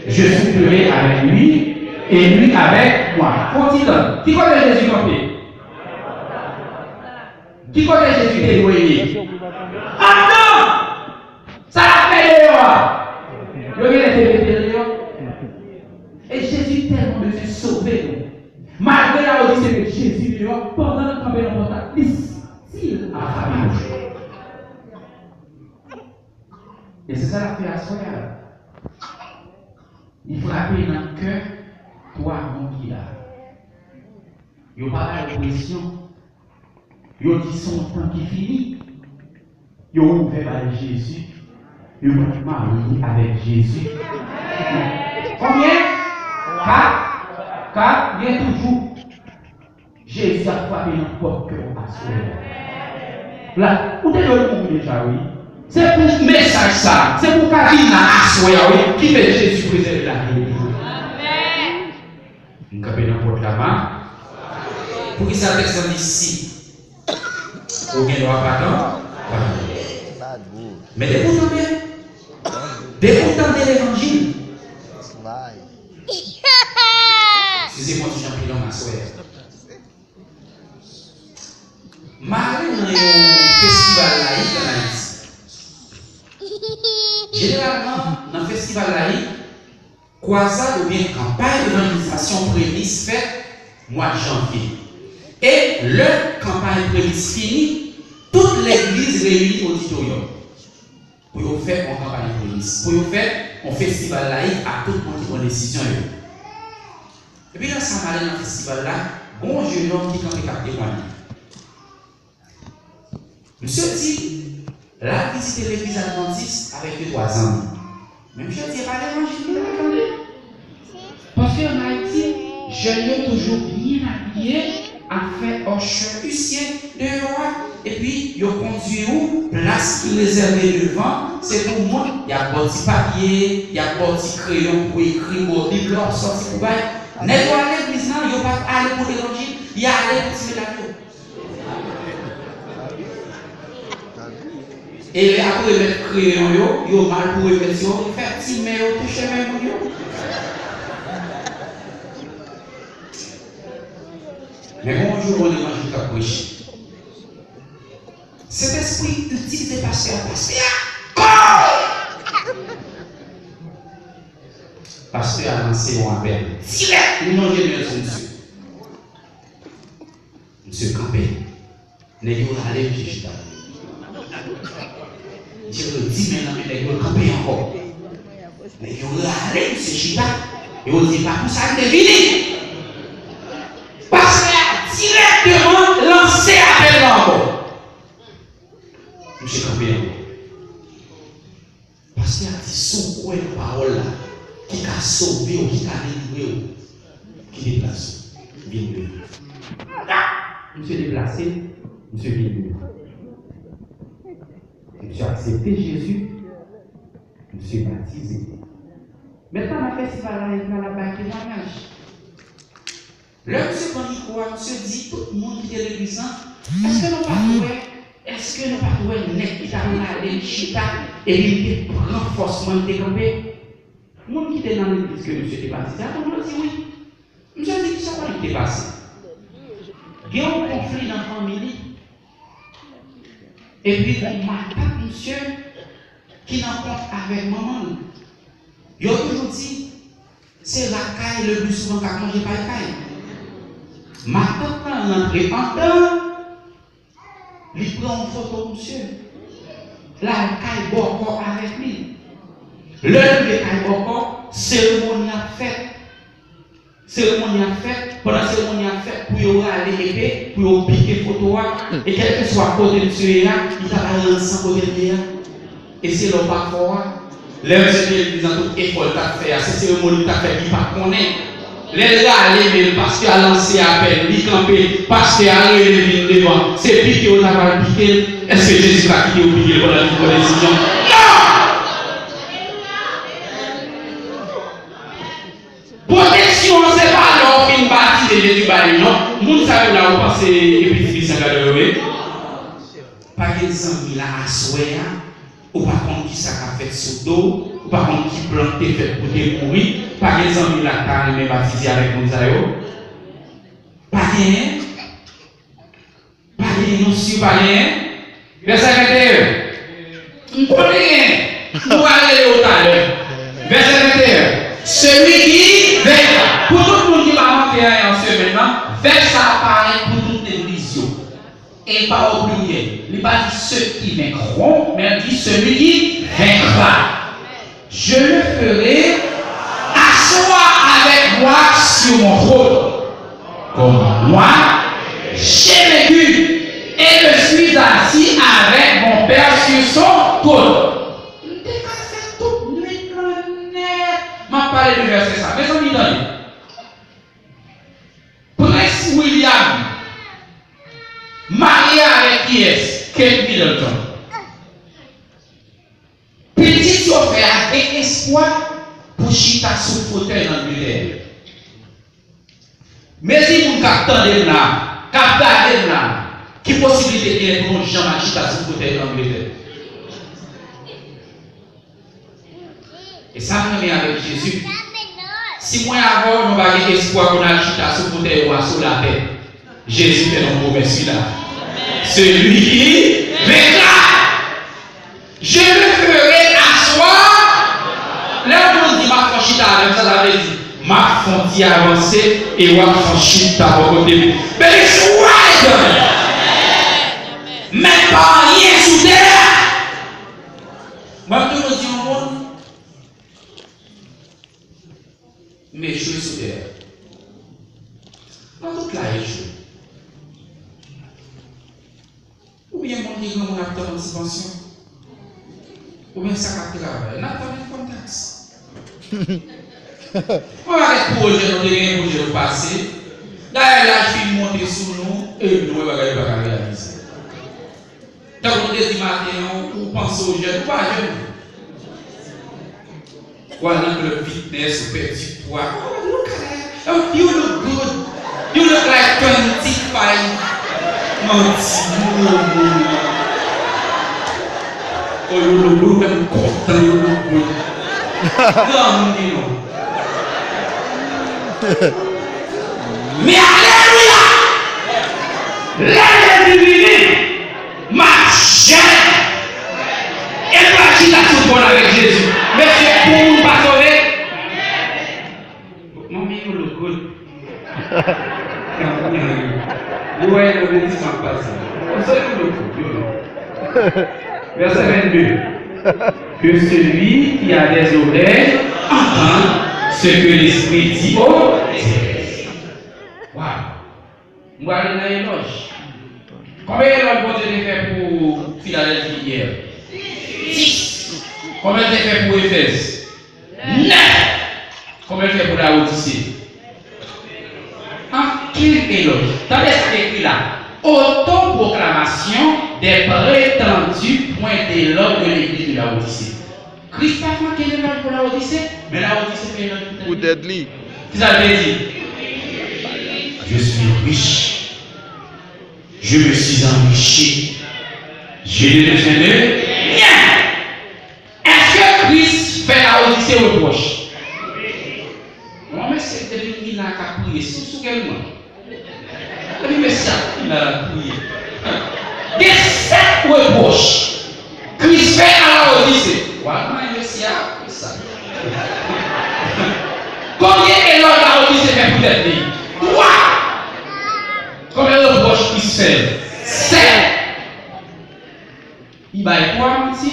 je souperai avec lui et lui avec moi. Fò ti tann. Ki kote Jezi kanpe? Ki kote Jezi te dwe ye? Anndan! Sa l ap fè deyò a? Yo genlè te mete l deyò. E Jezi tèlman bezwen sove nou. Malgre Laodisye met Jezi deyò, pandan l kanpe nan pòt la, li still ap frape toujou. E se sa l ap fè aswè a. Li frape nan kè twa moun ki la. Yo pa ba yo presyon. Yo di se yon tan ki fini. Yo ouvè bay Jezi. Yo pral marye avèk Jezi. Konbyen? Kat? Kat? Gen toujou. Jezi ap frape nan pòt kè w aswè a. La, ou te dwe mouri deja, wi. Se pou mesaj sa, se pou w ka vin la aswè a, wi, ki fè Jezi prezève lavi w toujou. M kanpe nan pòt la, ma. Poukisa tèks lan di si? Ou gen dwa pa tan? Pa tan. Men depi w tande, depi w tande levanjil. Eskize m yon ti jan pi long aswè a. M ale nan yon festival layik ann Ayiti. Jeneralman, nan festival layik, kwazad oubyen kanpay evanjelizasyon premis fèt mwa janvye. E lè kanpay premis fini, tout legliz reyini oditoryòm pou yo fè yon kanpay premis, pou yo fè yon festival layik ak tout moun ki pran desizyon yo. Epi lè sa m ale nan festival la, gen yon jenòm ki kanpe k ap temwaye. Misye di l al vizite legliz advantis avèk de twa zanmi. Men misye di e pa levanjil li al tande. Paske ann Ayiti, jèn yo toujou byen abiye, ap fè òchè isyen deyò a, epi yo kondui ou plas ki rezève devan, se pou moun, y ap ba w ti papye, y ap ba w ti kreyon pou ekri, ba w bib, lè w ap sòti pou bay. Nèg yo al legliz lan, yo pa t ale pou levanjil. Y ale pou ti medam yo. E lè y ap remèt kreyon yo, yo mal pou remèt yo, yo fè ti men yo touche men moun yo. Men gon jou, yon levanjil k ap preche. Sentespri itilize pastè a. Pastè a! Pastè a lanse yon apèl dirèk. Li lonje men l sou misye. Misye kanpe. Nèg yo rale misye chita. Misye redi men nan men nèg yo, kanpe ankò. Nèg yo rale misye chita. Yo di, pa pou sa m te vini. Pastè a dirèkteman lanse apèl la ankò. Misye kanpe ankò. Pastè a di, si w kwè nan pawòl la, ki ka sove w, ki ka delivre w, ki deplase w, vin devan. Misye deplase, misye vin devan. Misye aksepte Jezi, misye batize. Mèt la nan festival la, epi l ap bay temwayaj. Lè misye pran mikwo a, misye di tout moun ki te legliz lan, èske nou pa t wè, èske nou pa t wè nèg ki t ap rale m chita, epi m te pran fòs mwen, m te kanpe? Moun ki te nan legliz ke misye te batize a, tout yo di wi. Misye di, kisa w kwè ki te pase? Gen yon konfli nan fanmi li. Epi gon matant misye ki nan kont avèk manman l. Yo toujou di, se rat kay le pli souvan k ap manje pay kay. Matant lan rantre anndan, li pran yon foto misye. L al kay bòkò avèk li. Lè l rive kay bòkò, seremoni ap fèt. Seremoni ap fèt, pandan seremoni ap fèt, pou yo rale epe, pou yo pike foto a, e kèlkeswa kote misye ye a, li ta pral rann san kote l ye a. E se lè w pa fò a. Lè misye te legliz lan, tout efò l t ap fè a, se seremoni l t ap fè, li pa t konnen. Lè l rale men l, pastè a lanse apèl, li kanpe, pastè a rele vin devan. Se pike yo ta pral pike l. Èske Jezi pa kite yo pike l pandan li pran desizyon? Non! Pwoteksyon an se pa lè w fin batize Jezi ba li non. Moun sa yo la ou panse epi ti misyon gade yo ye? Pa gen zanmi la aswè a, ou pa konn kisa k ap fèt sou do w, ou pa konn ki plan k te fèt pou te mouri. Pa gen zanmi la k ta renmen batize avèk moun sa yo? Pa genyen? Pa genyen non, si pa genyen. Vèsè venteyen. M konnen genyen. M pral rele yo talè. Vèsè venteyen. Celui qui vaincra. Pou tout moun ki pa monte anyen an semèn nan, vèsè sa a parèt pou tout legliz yo. E pa o pliryèl. Li pa di ceux qui vaincront, men li di celui qui vaincra. Je le ferai asseoir avec moi sur mon trône, comme moi j'ai vaincu et me suis assis avec mon Père sur son trône. M te ka fè tout nwit lan nèt. M ap pale de vèsè sa. Mezanmi, tande. Prens William marye avèk kiyès? Kate Middleton. Pitit yo fè a gen espwa pou chita sou fotèy Angletè. Mezi moun k ap tande m la, k ap gade m la, ki posiblite genyen pou nou janm al chita sou fotèy Angletè? E sa m renmen avèk Jezi. Si mwen avè w, nou pa gen espwa pou n al chita sou fotèy wa sou latè. Jezi fè yon pwomès, wi la. Celui qui vaincra, je le ferai asseoir. Lè yon moun di, m ap fè w chita avè m, sa sa vle di? M ap fè w ti avanse e w ap fè w chita bò kote m. But it's right. Men pa anyen sou tè a. Mwen, m toujou di yon moun, m echwe sou tè a. Nan tout la echwe. Oubyen moun ki granmoun ap tann yon ti pansyon. Oubyen sa k ap travay. N ap tann yon kontak. Mwen pa gen pwojè nou te gen, pwojè nou pase. Dayè, laj fin monte sou nou, e nou wè bagay yo pa ka reyalize. Tankou m te di maten an, ou panse w jèn, ou pa jèn. W al nan club fitness, ou pèdi pwa. Oh, look at that. Oh, you look good. You look like twenty Bay manti, moun nan moun nan. O yo logo, menm kontan yo logo. Gran moun gen non. Men alelouya! Lè Jezi vini, m ap jèn. E m pral chita sou twòn avèk Jezi. Mesye, pou moun pa sove. Manmi, you look good. Ou wè, nou di sa pase. Konsa, you look good, you know. Verset vingt-deux. Que celui qui a des oreilles entende ce que l'Esprit dit aux églises. Wow. M prale nan elòj. Konbyen elòj Bondye te fè pou Filadèlfi yè? Dis. Konbyen l te fè pou Efèz? Nèf. Konbyen l fè pou Lawodise? Ankenn elòj. Tande sa k ekri la. Autoproclamation des prétendus points d'éloge de l'église de Laodicée. Kris pa fè ankenn elòj pou Lawodise, men Lawodise fè elòj pou tèt li. Pou tèt li. Kisa l te di? Je suis riche. Je me suis enrichi. Je n'ai besoin de rien. Èske Kris fè Lawodise repwòch? Yon mesye depi m vin la k ap priye, sou sou kè l mwen. Epi mesye ap vin la l ap priye. Gen sèt repwòch Kris fè a Lawodise. W al manje mesye a, konsa. Konbyen elòj Lawodise fè pou tèt li? Twa. Konbyen repwòch Kris fè? Sèt. Li bay twa manti,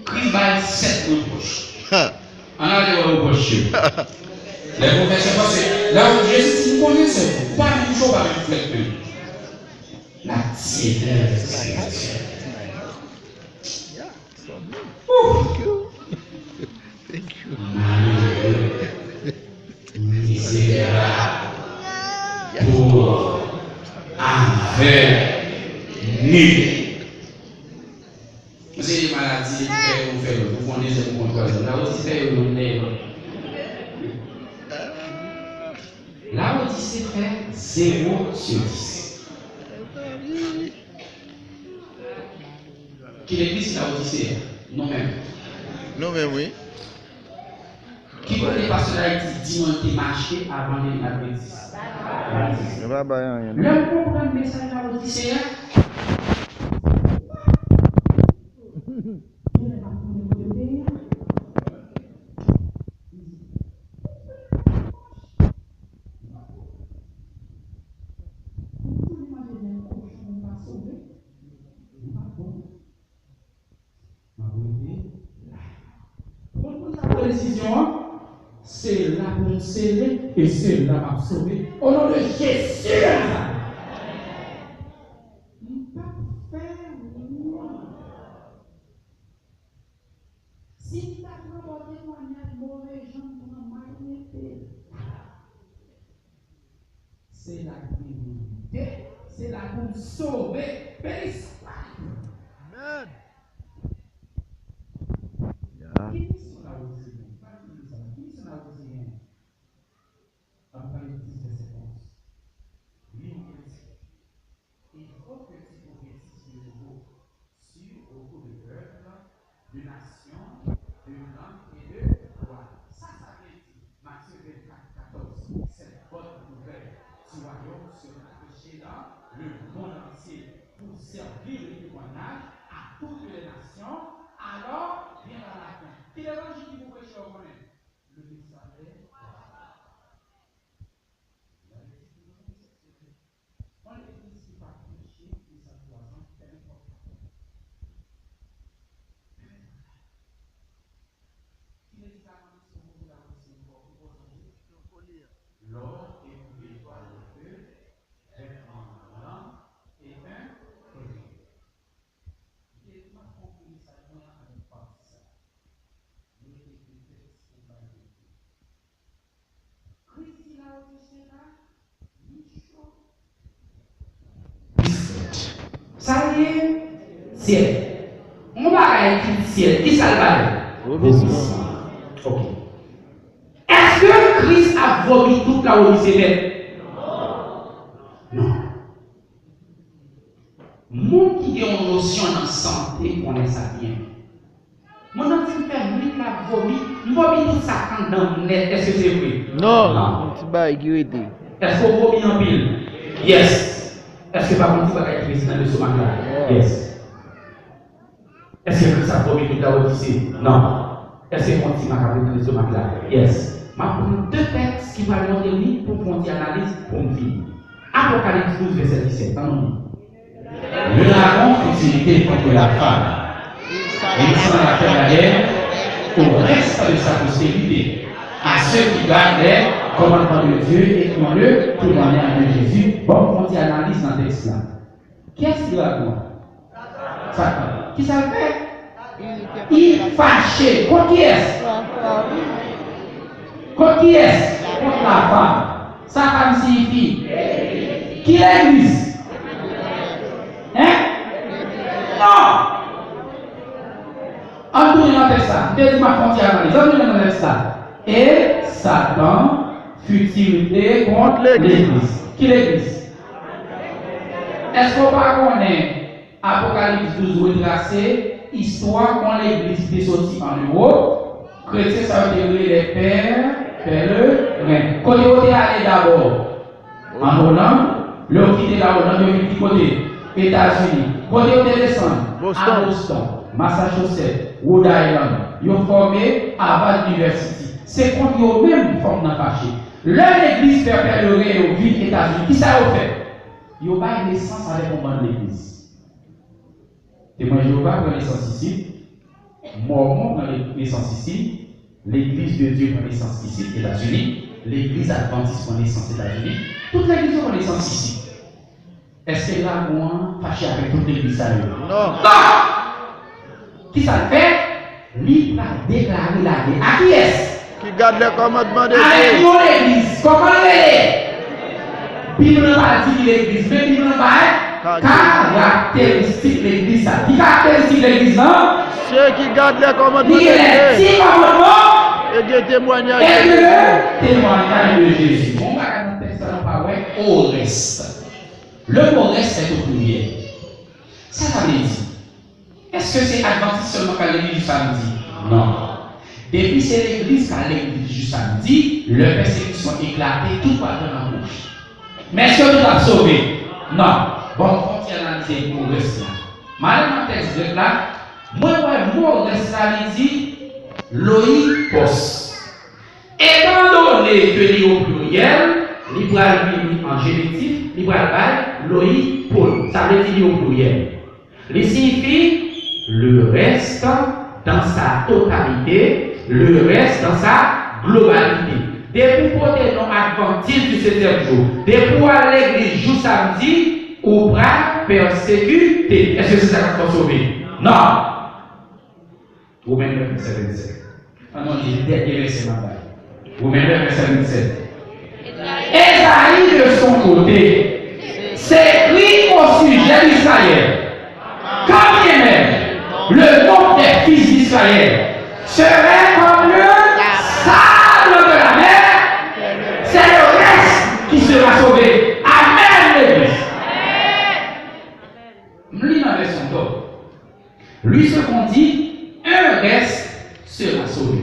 Kris bay sèt repwòch. Ann ale wè repwòch yo. Lè pwofesè, paske la, Jezi di, m konnen sèvo, ou pa menm cho, ou pa menm flèt menm. La tièdè spirityèl. Ouh! Malere, mizerab, pov, avèg, nil. Yon seri de maladi, fè youn, fè lòt. Ou fè yon dezyèm, ou fè yon twazyèm. Lawodise fè youn, lè lòt. Lawodise fè zewo sou dis. Ki legliz Lawodise a? Nou menm. Nou menm, wi. Ki kote pastè Dayiti di nou l te mache avan l vin adventis? Yo pa bay anyen. Lè m konprann mesaj Lawodise a, genlè m ap konnen kote m te ye a. Ou toujou manje vyann kochon, ou pa sove, ou pa bon. M ap rete la. Ou konn pou n sa pran desizyon an? Se la pou m sele e se la m ap sove. O non de Jezi de Nazarèt. M p ap fè wont. Si m ta pran bò temwayaj move jan, m pran mal mete la. Se la pou m lite, se la pou m sove. Beni sa. Amèn. Ya. Ki misyon Lawodise gen? Pa di nou sa. Ki misyon Lawodise gen? Apokalips dis, vèsè onz. Li yon kretyen. Il faut que tu prophétises de nouveau sur, autour de peuples, de nations, de langues et de rois. Sa, sa vle di, Matthieu vingt-quatre, quatorze, cette bonne nouvelle du royaume sera prêchée dans le monde entier pour servir de témoignage à toutes les nations, alors viendra la fin. Ki levanjil ki pou preche, w konnen? Le message. Yon legliz ki pa preche, ki sa twa zan, fè nenpòt sa. Fè nenpòt sa. Ki legliz la mande si w poze la, mande si w poze. L'or est coupé par le feu, vêtements blancs et pain brûlé. Li te di m ap konkli mesaj mwen an avèk pati sa. Mete de tèks pou bay de tèks. Kris di Lawodise la, li cho. Sa l ye? Syèl. Yon bagay ki syèl, ki sa l bay? Vomi. Ok. Èske Kris ap vomi tout Lawodise nèt? Non. Moun ki gen yon nosyon nan sante konnen sa byen. Moun nan di m fè m lit l ap vomi, m vomi tout sa k anndan m nèt, èske se vre? Non, non. Yon ti bagay ki rete. Èske w vomi anpil? Yes. Èske pa gon ti bagay ki rete nan lestomak la? Yes. Èske moun sa vomi tout la ou di se? Non. Èske gon ti makak nan lestomak la? Yes. M ap pran de tèks ki pral montre li pou m fè yon ti analiz pou m fini. Apokalips douz, vèsè disèt. Ann nou li. Le dragon fut irrité contre la femme, et il s'en alla faire la guerre au reste de sa postérité, à ceux qui gardent les commandements de Dieu et qui ont le témoignage de Jésus. Bon, fè yon ti analiz nan tèks la. Kiyès ki dragon an? Satan. Kisa l fè? Li fache. Kont kiyès? Kont kiyès? Kont lafanm. Sa fanm siyifi? Ki legliz? Hein? Non! Ann tounen nan tèks la. M te di m ap fè yon ti analiz. Ann tounen nan tèks la. E Satan fut irrité contre l'église. Ki legliz? Èske w pa konnen Apokalips douz retrase istwa yon legliz ki te soti ann Ewòp? Kretyen sa yo te rele les pè-, pèleren. Kote yo te ale dabò? Ann Oland. Lè yo kite la Oland, yo vin ki kote? Etazini. Kote yo te desann? Boston. A Boston, Massachusetts, Rhode Island. Yo fòme Harvard University. Se kont yo menm fanm nan fache. Lè legliz pè pèleren yo vin Etazini, kisa yo fè? Yo bay nesans avèk yon bann legliz. Temwen Jewova pran nesans isit. Mòmon pran nesans isit. Legliz de Dye pran nesans isit, Etazini. Legliz Advantis pran nesans Etazini. Tout legliz yo pran nesans isit. Èske dragon an fache avèk tout legliz sa yo? Non. Non! Kisa l fè? Li pral deklare lagè. A kiyès? Qui garde les commandements de Dieu. Avèk yon legliz. Kòman l rele? Bib lan pa di ki legliz, men Bib lan bay karakteristik legliz sa. Ki karakteristik legliz lan? Ceux qui gardent les commandements de Dieu. Li gen lè ti kòmandman. Et des témoignages de Jésus. Et le témoignage de Jésus. Bon bagay nan tèks la, nou pa wè au reste. Le mot reste est au pluriel. Sa sa vle di? Èske se Advantis sèlman k al legliz jou samdi? Non. Depi se legliz k al legliz jou samdi, lè pèsekisyon eklate, tout pral pran nan bouch. Men èske yo tout ap sove? Non. Bon, fè yon ti analize mo rès la. M ale nan tèks grèk la, mwen wè mo rès la li di loypos. Etandone ke li o pliryèl, li pral vini an jenetif, li pral bay loypon. Sa vle di li o pliryèl. Li siyifi le reste dans sa totalité, le reste dans sa globalité. Depi w pote non Advantis di setyèm jou, depi w al legliz jou samdi, ou pral pèsekite. Èske se sa k ap fè w sove? Non. Women nèf, vèsè vennsèt. Ann nou li dènye vèsè m ap bay. Women nèf, vèsè vennsèt. Esaïe, de son côté, s'écrie au sujet d'Israël. Quand bien même le nombre des fils d'Israël serait comme le sable de la mer, c'est le reste qui sera sauvé. Amen, legliz. M li nan vèsyon dòb. Lui, ce qu'on dit, un reste sera sauvé.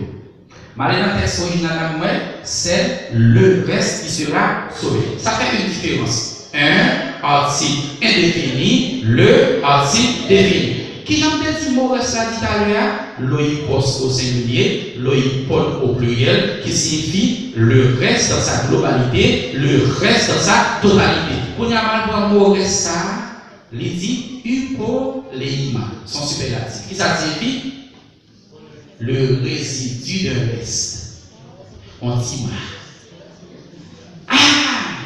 M ale nan tèks orijinal la pou mwen, c'est le reste qui sera sauvé. Sa fè une différence. Un, article indéfini, le, article défini. Kijan m te di mo rès la di talè a? Loypos au singulier, loypon au pluriel, qui signifie le reste dans sa globalité, le reste dans sa totalité. Kounye a, m al pran mo rès sa a, li di hypoleima, se yon sipèlatif. Kisa l siyifi? Le résidu d'un reste. On ti ma. Ah!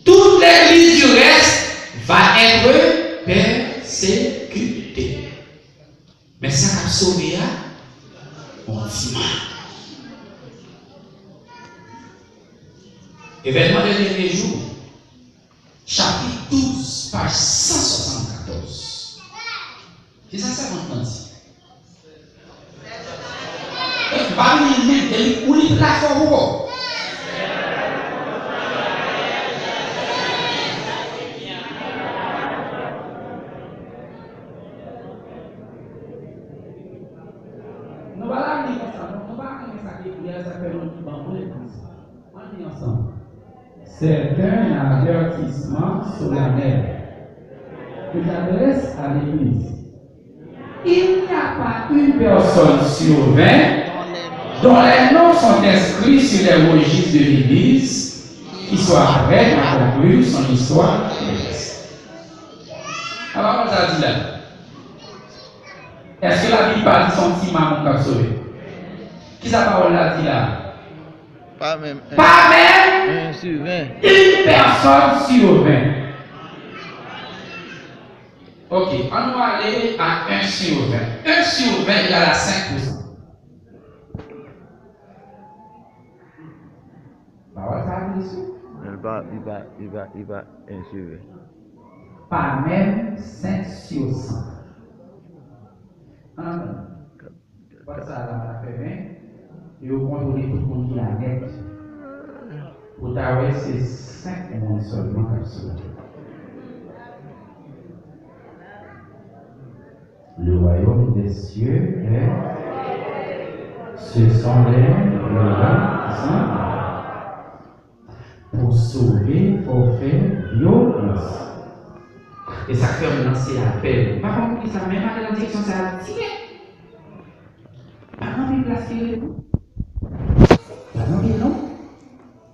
Toute l'église du reste va être persécutée. Men sa k ap sove a, on ti ma. Evènman de dènye jou, chapit douz, paj san swasannkatòz. Kisa sèvant lan di? Eh, m pa vin li menm, depi ou li pla fò pou kò. Prière, ça fait longtemps, on est ensemble. On est ensemble. C'est un avertissement solennel que j'adresse à l'Église. Il n'y a pas une personne sur vingt dont les noms sont inscrits sur les registres de l'Église qui soit prête à conclure son histoire céleste. Apa pawòl sa di la? Èske Labib pa di se yon ti mamon k ap sove? Kisa pawòl la di la? Pa menm en. Pa menm en sou ven. Une personne sur vingt. Ok, ann nou ale a un sur vingt. Un sur vingt égal à cinq pour cent. Pawòl sa a vle sou. Men li pa, li pa, li pa, li pa en sur ven. Pa menm cinq sur cent. Ann, pòt sa la ta fèmen, e yo kontwole tout moun ki la nèt. Ou ta wè se senk moun sèlman k ap sove. Le royaume des cieux est, ce sont les, les gens qui sont pour sauver, faut faire violence. E sa k fè m lanse apèl. M pa konn poukisa, men m ale nan direksyon sa a dirèk. Pa gen anpil plas ki rete pou